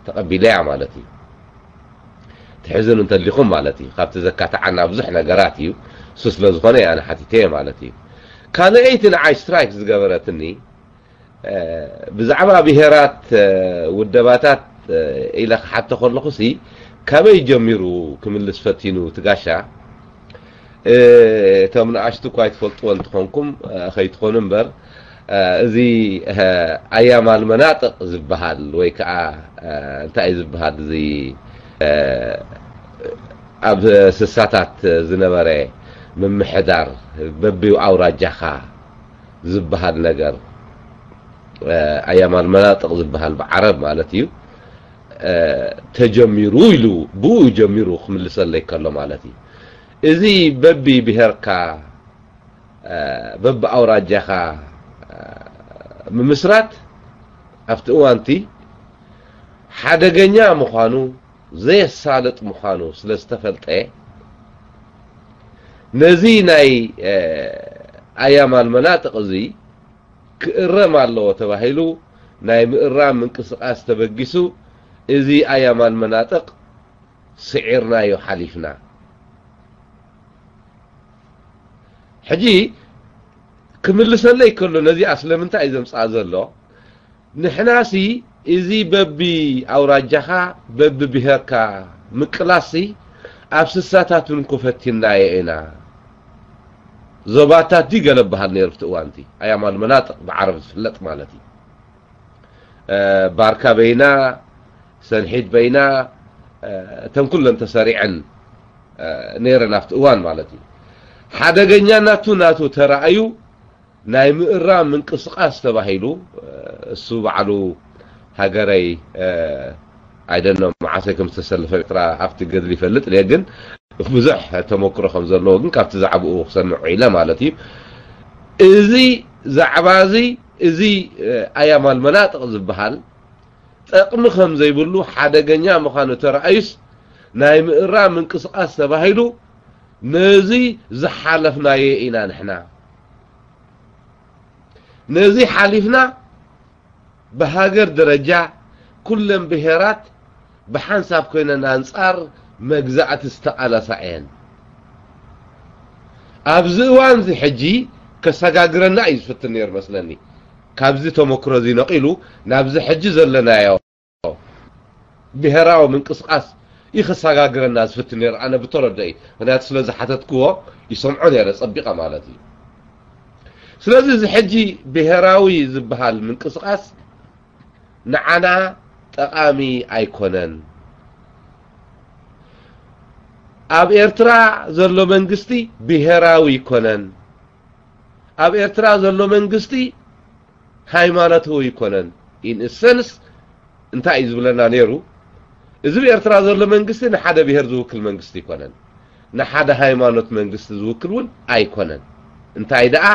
ተቐቢለያ ማለት እዩ። ትሕዝኑ እንተሊኹም ማለት እዩ። ካብቲ ዘካትዓና ብዙሕ ነገራት እዩ። እሱ ስለ ዝኾነ እየ ኣነ ሓቲተየ ማለት እዩ። ካልኣይቲ ንዓይ ስትራይክ ዝገበረትኒ፣ እ፣ ብዛዕባ ብሄራት፣ እ፣ ውደባታት፣ እ፣ ኢለ ክሓቶ ከለኹሲ፣ ካበይ ጀሚሩ ክምልስ ፈቲኑ እቲ ጋሻ? እ፣ እቶም ንኣሽቱ እኳ ኣይትፈልጥዎ እንትኾንኩም፣ እ፣ ከይትኾኑ እምበር፣ እ፣ እዚ፣ እ፣ ኣያማል መናጥቕ ዝበሃል ወይ ከዓ፣ እ፣ እንታይ እዩ ዝበሃል እዚ፣ እ፣ ኣብ ስሳታት ዝነበረ ምምሕዳር በቢ ኣውራጃኻ ዝበሃል ነገር፣ እ፣ ኣያማል መናጥቕ ዝበሃል ብዓረብ ማለት እዩ፣ እ፣ ተጀሚሩ ኢሉ ብኡ ጀሚሩ ክምልሰለይ ከሎ ማለት እዩ። እዚ በቢ ብሄርካ፣ እ፣ በቢ ኣውራጃኻ፣ እ፣ ምምስራት ኣብቲ እዋንቲ ሓደገኛ ምዃኑ፣ ዘየሳልጥ ምዃኑ ስለ ዝተፈልጠ፣ ነዚ ናይ ኣያማል መናጥቕ እዚ ክእረም ኣለዎ ተባሂሉ ናይ ምእራም ምንቅስቃስ ተበጊሱ፣ እዚ ኣያማል መናጥቕ ስዒርናዮ ሓሊፍና። ሕጂ ክምልሰለይ ከሎ ነዚኣ ስለምንታይ እዩ ዘምፅኣ ዘሎ? ንሕናሲ እዚ በቢ ኣውራጃኻ በቢ ብሄርካ ምቅላስሲ ኣብ ስሳታት እውን ክፈቲናዮ ኢና። ዞባታት ድዩ ገለ በሃል ነይሩ ኣብቲ እዋንቲ ኣያማል መናጥቕ ብዓረብ ዝፍለጥ ማለት እዩ። ባርካ በይና፣ ሰንሒት በይና፣ እተን ኩለን ተሰሪዐን ነይረን ኣብቲ እዋን ማለት እዩ። ሓደገኛ ናቱ ናቱ ተራእዩ ናይ ምእራም ምንቅስቃስ ተባሂሉ እሱ ባዕሉ ሃገረይ ኣይደኖ መዓሰይ ከም ዝተሰለፈ ኤርትራ ኣብቲ ገድሊ ይፈልጥ እየ ግን ብዙሕ ተመክሮ ከም ዘለዎ ግን ካብቲ ዛዕባኡ ክሰምዑ ኢለ ማለት እዩ። እዚ ዛዕባ እዚ እዚ ኣያማል መናጥቕ ዝበሃል ጠቕሚ ከም ዘይብሉ ሓደገኛ ምዃኑ ተረኣዩስ ናይ ምእራም ምንቅስቃስ ተባሂሉ ነዚ ዝሓለፍናዮ ኢና ንሕና። ነዚ ሓሊፍና ብሃገር ደረጃ ኩለን ብሄራት ብሓንሳብ ኮይነን ኣንጻር መግዛእቲ ዝተቓለሳ እየን። ኣብዚ እዋን እዚ ሕጂ ከሰጋግረና እዩ ዝፍትን ነይሩ መስለኒ። ካብዚ ተመክሮ እዚ ነቒሉ ናብዚ ሕጂ ዘለናዮ ብሄራዊ ምንቅስቃስ እዩ ከሰጋግረና ዝፍትን ነይሩ። ኣነ ብተረደኢ ምክንያቱ ስለ ዝሓተትክዎ ይሰምዖ ነይረ ጸቢቐ ማለት እዩ። ስለዚ እዚ ሕጂ ብሄራዊ ዝበሃል ምንቅስቃስ ንዓና ጠቓሚ ኣይኮነን። ኣብ ኤርትራ ዘሎ መንግስቲ ብሄራዊ ኣይኮነን። ኣብ ኤርትራ ዘሎ መንግስቲ ሃይማኖታዊ ኣይኮነን። In a sense እንታይ እዩ ዝብለና ነይሩ? እዚ ብኤርትራ ዘሎ መንግስቲ ንሓደ ብሄር ዝውክል መንግስቲ ኣይኮነን። ንሓደ ሃይማኖት መንግስቲ ዝውክል እውን ኣይኮነን። እንታይ ደኣ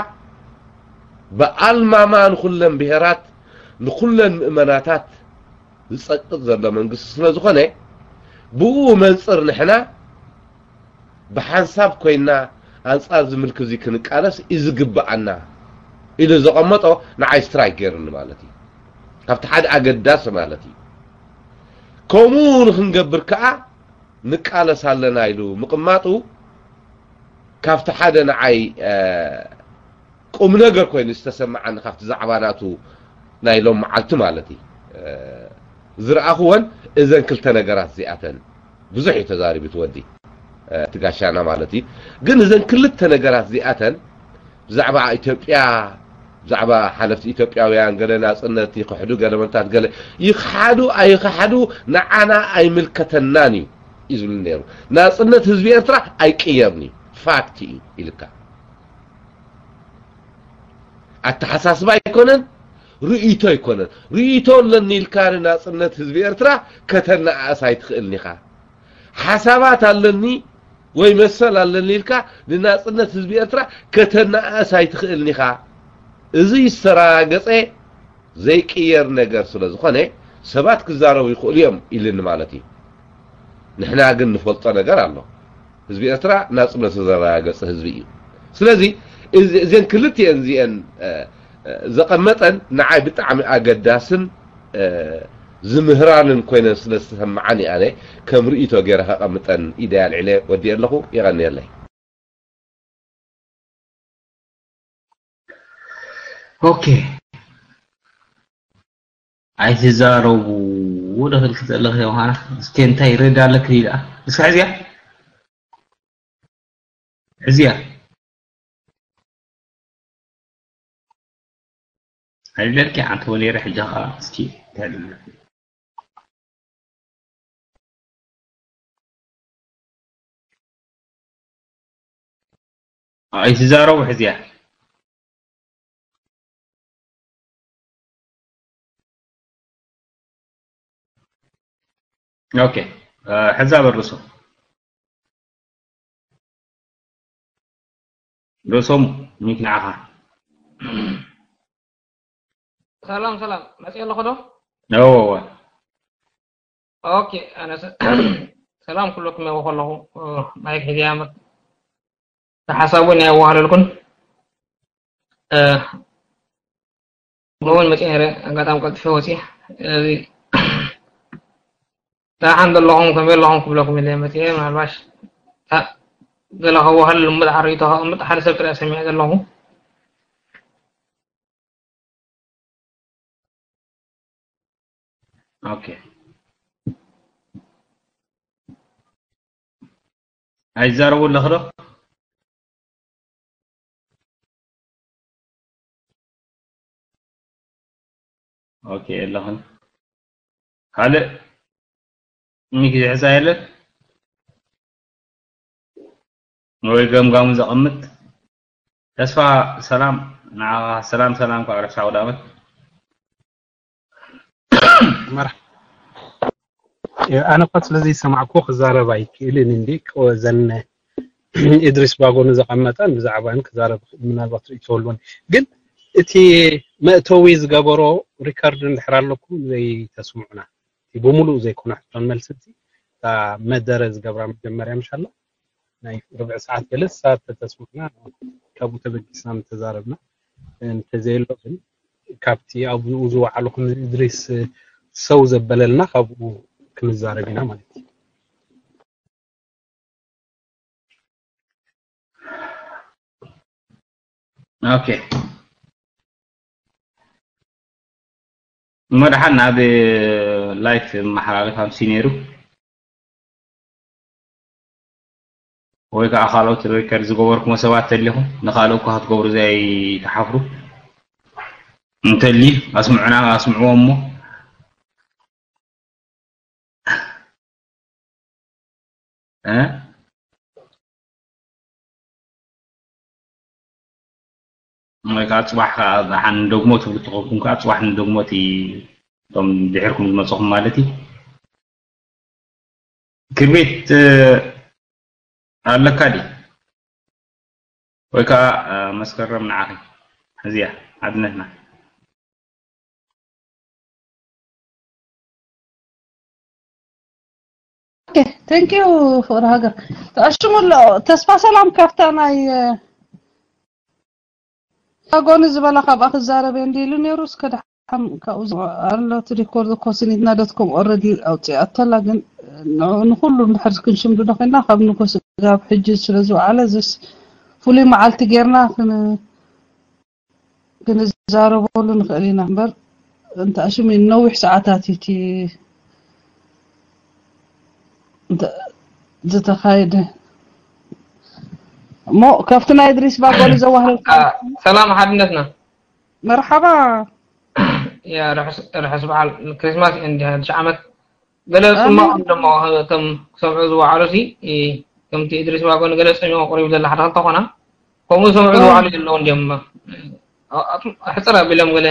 ብኣልማማ ንኹለን ብሄራት ንኹለን ምእመናታት ዝጸቅጥ ዘሎ መንግስቲ ስለ ዝኾነ ብኡ መንጽር ንሕና ብሓንሳብ ኮይና ኣንጻር እዚ ምልኪ እዚ ክንቃለስ እዩ ዝግብኣና ኢሉ ዘቐመጦ ንዓይ ስትራይክ ገይሩኒ ማለት እዩ። ካብቲ ሓደ ኣገዳሲ ማለት እዩ። ከምኡ ንክንገብር ከኣ ንቃለስ ኣለና ኢሉ ምቕማጡ ካብቲ ሓደ ንዓይ ቁም ነገር ኮይኑ ዝተሰማዓኒ ካብቲ ዛዕባ ናቱ ናይ ሎም መዓልቲ ማለት እዩ ዝረኣኽወን እዘን ክልተ ነገራት እዚኣተን ብዙሕ እዩ ተዛሪቡ እቲ ወዲ እቲ ጋሻና ማለት እዩ። ግን እዘን ክልተ ነገራት እዚኣተን ብዛዕባ ኢትዮጵያ ብዛዕባ ሓለፍቲ ኢትዮጵያውያን ገለ ናፅነት ይኽሕዱ ገለ መንታት ገለ ይኽሓዱ ኣይኽሓዱ ንዓና ኣይምልከተናን እዩ እዩ ዝብል ነይሩ። ናፅነት ህዝቢ ኤርትራ ኣይቅየርን እዩ ፋክት እዩ ኢልካ ኣተሓሳስባ ኣይኮነን ርእይቶ ኣይኮነን። ርእይቶ ኣለኒ ኢልካ ንናፅነት ህዝቢ ኤርትራ ከተነኣእስ ኣይትኽእልን ኢኻ። ሓሳባት ኣለኒ ወይ መሰል ኣለኒ ኢልካ ንናፅነት ህዝቢ ኤርትራ ከተነኣእስ ኣይትኽእልን ኢኻ። እዚ ዝተረጋገፀ ዘይቅየር ነገር ስለ ዝኾነ ሰባት ክዛረቡ ይኽእሉ እዮም ኢልኒ ማለት እዩ። ንሕና ግን ንፈልጦ ነገር ኣሎ። ህዝቢ ኤርትራ ናጽነቱ ዘረጋገጸ ህዝቢ እዩ። ስለዚ እዚ- እዘን ክልቲኤን እዚኤን እ፣ እ፣ ዘቐመጠን ንዓይ ብጣዕሚ ኣገዳስን እ፣ ዝምህራንን ኮይነን ስለ ዝተሰማዓኒ ኣነ ከም ርእይቶ ገይረ ከቐምጠን ኢደይ ኣልዒለ ወዲኤ ኣለኹ። የቐንየለይ። ኦኬ ኣይትዛረቡ ዶ ትብልኪ ዘለኺ ዮሃና? እስኪ እንታይ ይረዳ ኣለኪ ድዩ ደኣ? እስኪ ሕዝያ ሕዝያ ኣይደልኪ ሓንቲ ወኔረ ሕጂ ኸዓ እስኪ እንታይ ይበሃል? ኣይትዛረቡ ሕዝያ። ኦኬ፣ ሕዛ በርሶ ርእሶም ሚክ ንዓኻ። ሰላም ሰላም፣ መፅእ ኣለኹ ዶ? እወ እወ። ኦኬ፣ ኣነ ሰ- ሰላም ኩለኩም የው ከለኹ ማይክ ሒዘ ያምር። ሓሳብ እውን የዋህለልኩን። እ፣ ብእውን መፅእ ነረ ኣጋጣሚ ቀልጥፈ ወፅእ። እዚ ደሓን ዘለኹም፣ ከመይ ኣለኹም ክብለኩም ኢለ መፅእ። ምናልባሽ ታ-፣ ገለ ከዋህል ልሙድ ሓሪቶ ከቕምጥ ሓደ ሰብ ጥራይ ሰሚዐ ዘለኹ። ኦኬ። ኣይዛረቡ ኣለኽ ዶ? ኦኬ፣ የለኽን። ካልእ ሚክ ዝሕዛ የለን? ወይ ገምጋሙ ዘቐምጥ? ተስፋ ሰላም፣ ንዓኻ ሰላም፣ ሰላም፣ ካብ ረብሻ ኣውዳኣመት። መርሓ-፣ ኣነ እኳ ስለ ዘይሰማዕኩ ክዛረብ ኣይክእልን እንዲ፣ እዘን ኢድሪስ ባጎ ንዘቐመጠን ብዛዕባን ክዛረብ ይኽእል፣ ምናልባት ርእይቶ ኣለዎን። ግን እቲ መእተዊ ዝገበሮ ሪከርድ እንድሕር ኣለኩም ዘይተስምዑና፣ እቲ ብምሉእ ዘይኮነ ሕቶን መልሲ፣ እቲ እታ መደረ ዝገብራ መጀመርያ ምሻላ ናይ ርብዒ ሰዓት ገለ ሰዓት ተተስምዑና፣ ካብኡ ተበጊስና ምተዛረብና። እንተዘየሎ ግን ካብቲ ኣብኡ ዝወዓሉ ከም እድሪስ ሰው ዘበለልና ካብኡ ክንዛረብ ኢና ማለት እዩ። ኦኬ። እሞ ደሓን ናብ ላይፍ መሓላለፍ ኣምሲ ነይሩ። ወይ ከዓ ካልኦት ሪከርድ ዝገበርኩሞ ሰባት ተሊኹም ንኻልእ እኳ ክትገብሩ ዘይትሓፍሩ እንተልዩ ኣስምዑና፣ ኣስምዕዎ እሞ። እ? ወይ ከዓ ፅባሕ ከዓ ደሓን ንደግሞ ትብሉ ተኾንኩም ከዓ ፅባሕ ንደግሞ እቲ እቶም ድሕርኩም ዝመፅኹም ማለት እዩ። ክብሪት፣ እ፣ ኣለካ ድዩ? ወይ ከዓ፣ እ፣ መስከረም ንዓኺ እዚኣ ሓድነትና። ኦኬ፣ ቴንክ ዩ ፍቕሪ ሃገር። ተኣሽሙ ኣሎ። ተስፋ ሰላም ካብታ ናይ፣ እ፣ ኣጎኒ ዝበላ ካብኣ ክዛረብ እየ እንዲሉ ነይሩ። እስከ ደሓን ካብኡ ዝ-፣ ኣሎ እቲ ሪኮርድ እኮ ስኒትና ዶት ኮም ኦልሬዲ ኣውፂኣቶ ኣላ፣ ግን ንዕኡ ንኹሉ እንድሕር ክንሽምድዶ ኮይንና ካብ ንጎ ስጋብ ሕጂ ስለ ዝወዓለ እዚስ ፍሉይ መዓልቲ ጌርና ክን-፣ ክንዛረበሉ ንኽእል ኢና እምበር እንተ ኣሽሙ ነዊሕ ሰዓታት እዩ እቲ እንተ-፣ ዝተኻየደ እሞ ካብቲ ናይ እድሪስ ባጎኒ ዘዋህለልካ ሰላም ሓድነትና። መርሓባ። ያ ርሑስ፣ ርሑስ በዓል ክሪስማስ እንዲ ሓድሽ ዓመት። ገለ ጽማቕ ደሞ ከም ክሰምዑ ዝወዓሉ ሲ ከምቲ እድሪስ ባጎኒ ገለ ጸሚቑ ቅሪቡ ዘላ ሓደ ክልተ ኮና ከምኡ ዝሰምዑ ዝወዓሉ ዘለዉ እንዲዮም። ሕጽር ኣቢሎም ገለ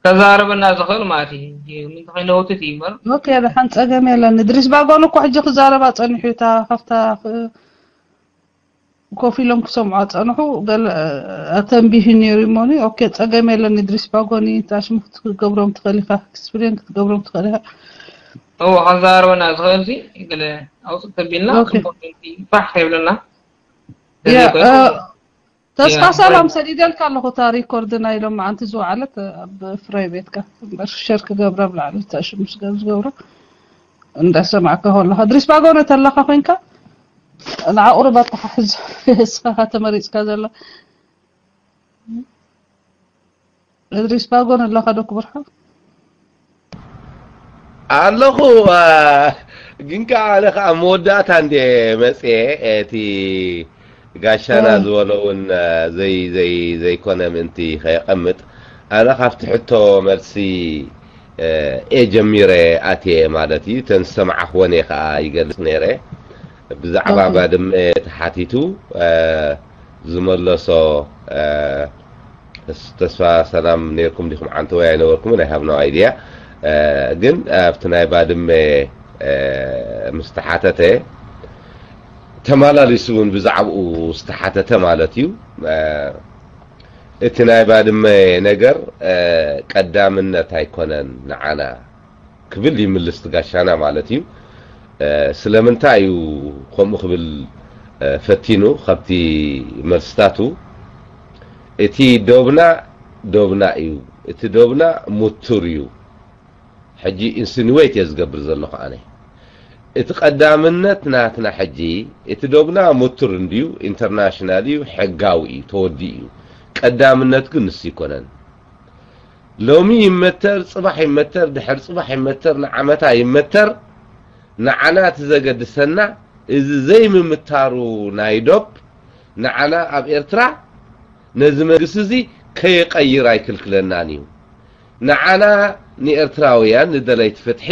ከዛረበና ዝኽእል ማለት እዩ። ምንተ ከይነውትት እዩ እምበር። ኦኬ፣ ደሓን ጸገም የለን። እድሪስ ባጎኒ እኮ ሕጂ ክዛረባ ጸኒሑ እታ ካብታ ክ-፣ ኮፍ ኢሎም ክሰምዖ ጸንሑ። ገለ ኣተንቢሁ ነይሩ እሞኒ። ኦኬ፣ ጸገም የለን። እድሪስ ባጎኒ ታሽሙ ክትገብሮም ትኽእል ኢኻ፣ ኤክስፕሌን ክትገብሮም ትኽእል ኢኻ። እዎ፣ ከዛረበና ዝኽእል ሲ ገለ ኣውጽእ ተቢልና ኦኬ። ጽቡቕ ድምጺ ፋሕ ከይብለና ያ፣ ተዘይኮይኑ እ፣ ተስፋ ያ፣ ሰላም ወይ- ሰዲደልካ ኣለኹ። እታ ሪኮርድ ናይ ሎማዓንቲ ዝወዓለት ኣብ ፍራይ ቤትካ እምበር ሸር ክገብራ ኣብ ላዕሊ ታሽሙ ስጋብ ዝገብሮ እንዳሰማዕካ ከለኻ እድሪስ ባጎኒ ተለኻ ኮይንካ ንዓ ቁሩብ ኣተሓሕዝ እስኻ ተመሪጽካ ዘላ እድሪስ ባጎን ኣለኻ ዶ ክቡር ሓው? ኣለኹ። አ፣ ግን ከዓ ኣነ ከዓ መወዳእታ እንደ መፅየ እቲ ጋሻና ዝበሎ እውን፣ አ፣ ዘይ ዘይ ዘይኮነ ምእንቲ ከየቐምጥ ኣነ ካብቲ ሕቶ መልሲ፣ አ፣ እየ ጀሚረ ኣትየ ማለት እዩ። እተን ዝሰማዕኽወን እየ ከዓ ይገልፅ ነይረ። ብዛዕባ ኦኬ። ባድመ ተሓቲቱ፣ አ፣ ዝመለሶ፣ አ፣ ተስ-፣ ተስፋ ሰላም ነይርኩም ዲኹም ዓንተወይ ኣይነበርኩምን? I have no idea። አ፣ ግን ኣብቲ ናይ ባድመ፣ አ፣ ምስ ተሓተተ ተመላሊሱ እውን ብዛዕባኡ ዝተሓተተ ማለት እዩ። አ፣ እቲ ናይ ባድመ ነገር፣ አ፣ ቀዳምነት ኣይኮነን ንዓና ክብል ይምልስ እቲ ጋሻና ማለት እዩ። አ፣ ስለምንታይ እዩ ከምኡ ክብል ፈቲኑ ካብቲ መልስታቱ፣ እቲ ዶብና ዶብና እዩ፣ እቲ ዶብና ሙቱር እዩ። ሕጂ ኢንሲኒዌት እየ ዝገብር ዘለኹ ኣነ። እቲ ቀዳምነት ናትና ሕጂ፣ እቲ ዶብና ሙቱር እንድዩ፣ ኢንተርናሽናል እዩ፣ ሕጋዊ እዩ፣ ተወዲኡ እዩ። ቀዳምነት ግን ንሱ ይኮነን። ሎሚ ይመተር፣ ጽባሕ ይመተር፣ ድሕር ጽባሕ ይመተር፣ ንዓመታ ይመተር፣ ንዓና እቲ ዘገድሰና እዚ ዘይምምታሩ ናይ ዶብ ንዓና ኣብ ኤርትራ ነዚ መንግስቲ እዚ ከየቀይር ኣይክልክለናን እዩ። ንዓና ንኤርትራውያን ንደለይቲ ፍትሒ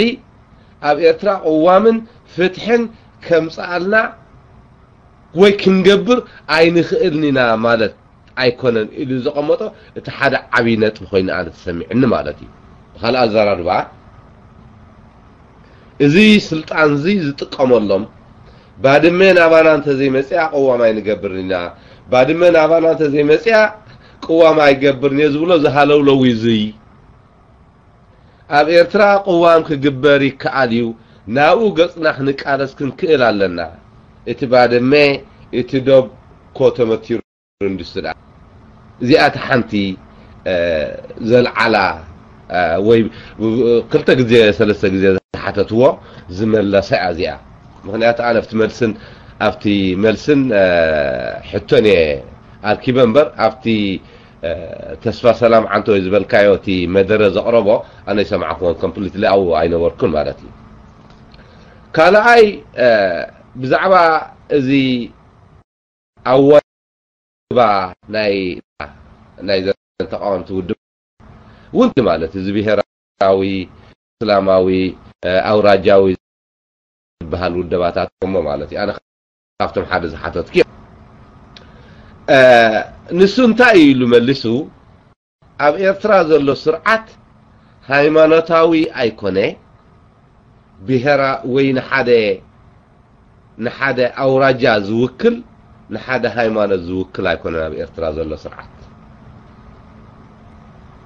ኣብ ኤርትራ ቅዋምን ፍትሕን ከምጽኣልና ወይ ክንገብር ኣይንኽእልን ኢና ማለት ኣይኮነን ኢሉ ዘቐመጦ እቲ ሓደ ዓብዪ ነጥቢ ኮይኑ ኣነ ተሰሚዕኒ ማለት እዩ። ብኻልእ ኣዘራርባ፣ እዚ ስልጣን እዚ ዝጥቀመሎም፣ ባድመ ናባና እንተዘይመጽያ ቅዋም ኣይንገብርን ኢና፣ ባድመ ናባና እንተዘይመጽያ ቅዋም ኣይገብርን እየ ዝብሎ ዝሃለውለው እዩ። እዚ ኣብ ኤርትራ ቅዋም ክግበር ይከኣል እዩ። ናብኡ ገጽና ክንቃለስ ክንክእል ኣለና። እቲ ባድመ፣ እቲ ዶብ ኮ ተመቲሩ እንድስዳ። እዚኣ እቲ ሓንቲ፣ እ፣ ዘልዓላ፣ እ፣ ወይ ክልተ ግዜ፣ ሰለስተ ግዜ ዝሓተትዎ ዝመለሰ እያ እዚኣ። ምኽንያቱ ኣነ ኣብቲ መልስን፣ ኣብቲ መልስን፣ እ፣ ሕቶን እየ ኣርኪበ እምበር፣ ኣብቲ፣ እ፣ ተስፋ ሰላም ዓንተወይ ዝበልካዮ እቲ መደረ ዘቕረቦ ኣነ ይሰማዕኩዎን፣ ኮምፕሊትሊ ኣብኡ ኣይነበርኩን ማለት እዩ። ካልኣይ፣ እ፣ ብዛዕባ እዚ ኣወ-፣ ባ ናይ፣ ናይ ዘን ተቃወምቲ ውድብ እውን ማለት እዚ ብሄራዊ፣ እስላማዊ፣ እ፣ ኣውራጃዊ ዝበሃል ውደባታት እሞ ማለት እዩ። ኣነ ካብቶም ሓደ ዝሓተትኩ እየ። እ፣ ንሱ እንታይ እዩ ኢሉ መሊሱ? ኣብ ኤርትራ ዘሎ ስርዓት ሃይማኖታዊ ኣይኮነ፣ ብሄራ ወይ ንሓደ፣ ንሓደ ኣውራጃ ዝውክል፣ ንሓደ ሃይማኖት ዝውክል ኣይኮነን ኣብ ኤርትራ ዘሎ ስርዓት።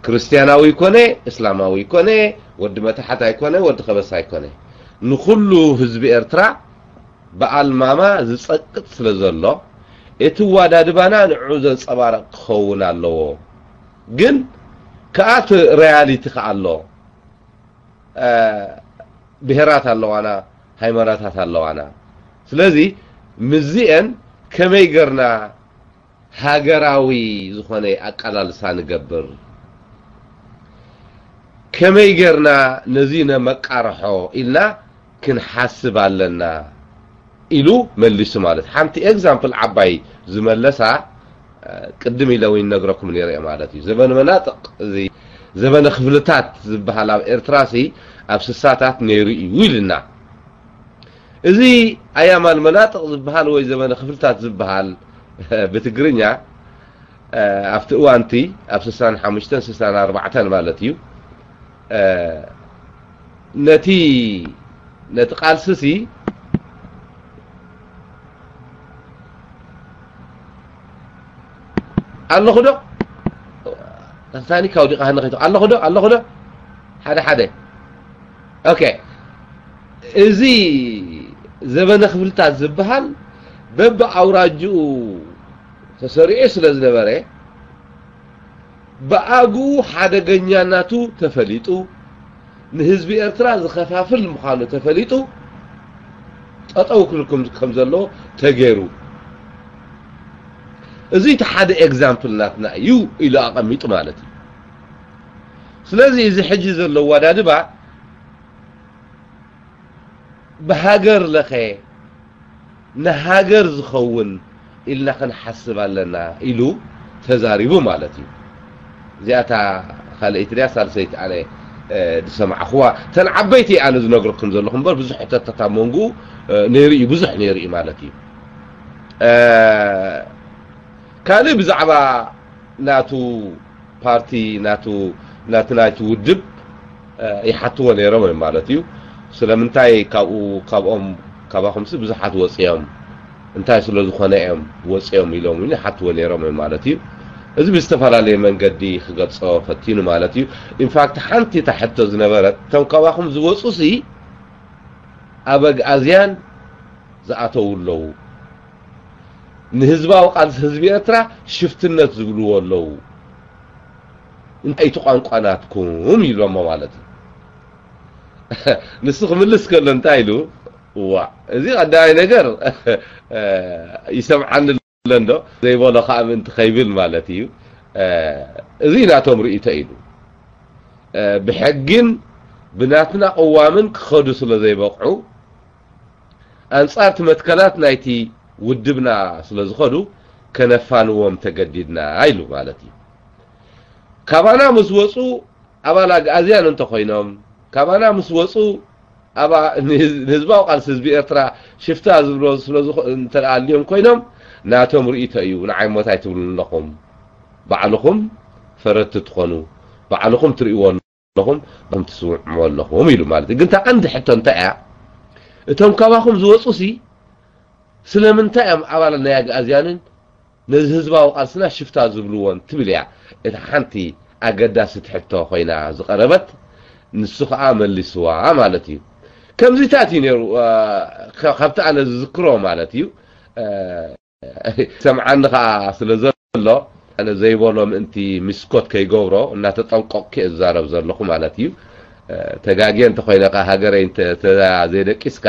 ክርስትያናዊ ኮነ፣ እስላማዊ ኮነ፣ ወዲ መታሕት ኣይኮነ፣ ወዲ ከበሳ ኣይኮነ፣ ንኹሉ ህዝቢ ኤርትራ ብኣልማማ ዝጸቅጥ ስለ ዘሎ፣ እቲ ዋዳድባና ንዕኡ ዘንጸባርቕ ክኸውን ኣለዎ። ግን ከኣ እቲ ሪያሊቲ ከኣ ኣሎ። እ፣ ብሄራት ኣለዋና፣ ሃይማኖታት ኣለዋና። ስለዚ ምስዚኤን ከመይ ገርና ሃገራዊ ዝኾነ ኣቀላልሳ ንገብር፣ ከመይ ገርና ነዚ ነመቃርሖ ኢልና ክንሓስብ ኣለና ኢሉ መሊሱ። ማለት ሓንቲ ኤግዛምፕል ዓባይ ዝመለሳ፣ እ፣ ቅድም ኢለ እውን ነግረኩም ነይረ እየ ማለት እዩ። ዘበነ መናጥቕ፣ እዚ ዘበነ ክፍልታት ዝበሃል ኣብ ኤርትራ ሲ ኣብ ስሳታት ነይሩ እዩ ኢልና። እዚ ኣያማል መናጥቕ ዝበሃል ወይ ዘበነ ክፍልታት ዝበሃል ብትግርኛ፣ እ፣ ኣብቲ እዋንቲ ኣብ ስሳን ሓሙሽተን ስሳን ኣርባዕተን ማለት እዩ። እ፣ ነቲ፣ ነቲ ቃልሲ ሲ ኣለኹ ዶ? ታኒካ ኣውዲቓ ሃነ ከይቶ ኣለኹ ዶ? ኣለኹ ዶ? ሓደ ሓደ። ኦኬ። እዚ ዘበነ ክፍልታት ዝበሃል በብኣውራጅኡ ተሰሪዑ ስለ ዝነበረ፣ ብኣግኡ ሓደገኛናቱ ተፈሊጡ፣ ንህዝቢ ኤርትራ ዝኸፋፍል ምዃኑ ተፈሊጡ፣ ጠጠው ክብል ከም፣ ከም ዘለዎ ተገይሩ። እዚ እቲ ሓደ ኤግዛምፕል ናትና እዩ ኢሉ ኣቐሚጡ ማለት እዩ። ስለዚ እዚ ሕጂ ዘሎ ኣወዳድባ ብሃገር ለኸ ንሃገር ዝኸውን ኢልና ክንሓስብ ኣለና ኢሉ ተዛሪቡ ማለት እዩ። እዚኣታ ካልኣይቲ ድያ ሳልሰይቲ ኣነ፣ እ፣ ዝሰማዕኽዋ፣ እተን ዓበይቲ ኣነ ዝነግረኩም ዘለኹ እምበር ብዙሕ ሕቶታት ኣብ መንጎኡ፣ እ፣ ነይሩ እዩ፣ ብዙሕ ነይሩ እዩ ማለት እዩ። እ፣ ካልእ ብዛዕባ ናቱ ፓርቲ፣ ናቱ፣ ናቲ ናይቲ ውድብ፣ እ፣ ይሓትዎ ነይሮም እዮም ማለት እዩ። ስለምንታይ ካብኡ፣ ካብኦም፣ ካባኹምሲ ብዙሓት ወፂኦም፣ እንታይ ስለ ዝኾነ እዮም ወፂኦም ኢሎም እውን ይሓትዎ ነይሮም እዮም ማለት እዩ። እዚ ብዝተፈላለየ መንገዲ ክገልፆ ፈቲኑ ማለት እዩ። ኢንፋክት ሓንቲ እታ ሕቶ ዝነበረት፣ እቶም ካባኹም ዝወፁሲ ኣበግኣዝያን ዝኣተዉ ኣለዉ። ንህዝባዊ ቃልሲ ህዝቢ ኤርትራ ሽፍትነት ዝብልዎ ኣለዉ። እንታይ እቲ ቋንቋ ናትኩም ኢሎሞ ማለት እዩ። ንሱ ክምልስ ከሎ እንታይ ኢሉ? እዋ፣ እዚ ቀዳማይ ነገር ይሰምዓኒ ኣሎ እንዶ ዘይበሎ ከዓ ምእንቲ ከይብል ማለት እዩ። እዚ ናቶም ርእይቶ ኢሉ። ብሕግን ብናትና ቅዋምን ክኸዱ ስለ ዘይበቕዑ ኣንጻር እቲ መትከላት ናይቲ ውድብና ስለ ዝኸዱ ከነፋንዎም ተገዲድና ኢሉ ማለት እዩ። ካባና ምስ ወፁ ኣባል ኣግኣዝያን እንተኾይኖም ካባና ምስ ወፁ ኣባ ንህዝባዊ ቃልሲ ህዝቢ ኤርትራ ሽፍታ ዝብሎ ስለ እንተኣልዮም ኮይኖም ናቶም ርእይቶ እዩ። ንዓይ ሞት ኣይትብሉ ኣለኹም። ባዕልኹም ፈረድቲ ትኾኑ ባዕልኹም ትርእይዎ ኣለኹም ኹም ትስምዕዎ ኣለኹም ኢሉ ማለት እዩ። ግን እታ ቀንዲ ሕቶ እንታይ እያ? እቶም ካባኹም ዝወፁ ሲ ስለምንታይ እዮም ኣባል ናይ ኣግኣዝያንን ነዚ ህዝባዊ ቃልስና ሽፍታ ዝብልዎን ትብል እያ እታ ሓንቲ ኣገዳሲት ሕቶ ኮይና ዝቐረበት። ንሱ ከዓ መሊስዋ ማለት እዩ። ከምዚታት እዩ ነይሩ። ካብቲ ኣነ ዝዝክሮ ማለት እዩ። ሰምዓኒ ከዓ ስለ ዘሎ ኣነ ዘይበሎ ምእንቲ ሚስኮት ከይገብሮ እናተጠንቀቕኩ እየ ዝዛረብ ዘለኹ ማለት እዩ። ተጋግየ እንተኮይነ ከዓ ሃገረይ ዘይደቂስካ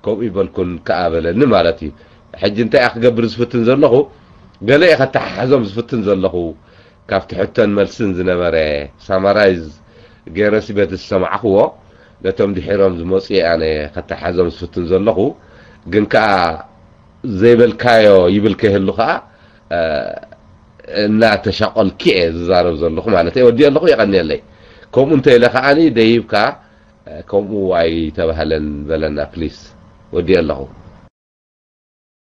ከምኡ ይበልኩን ከዓ በለኒ ማለት እዩ። ሕጂ እንታይ እያ ክገብር ዝፍትን ዘለኹ? ገለ እየ ከተሓሕዞም ዝፍትን ዘለኹ። ካብቲ ሕቶን መልስን ዝነበረ ሳማራይዝ ገይረ ሲበት ዝሰማዕኽዎ ነቶም ድሒሮም ዝመፁ እየ ኣነ ከተሓሕዞም ዝፍትን ዘለኹ። ግን ከዓ ዘይበልካዮ ይብል ከይህሉ ከዓ እናተሻቆልኪ እየ ዝዛረብ ዘለኹ ማለት እየ። ወዲእ ኣለኹ። የቐንየለይ። ከምኡ እንተ ኢለ ከዓኒ ደይብካ ከምኡ ኣይተባህለን በለና ፕሊስ። ወዲእ ኣለኹ።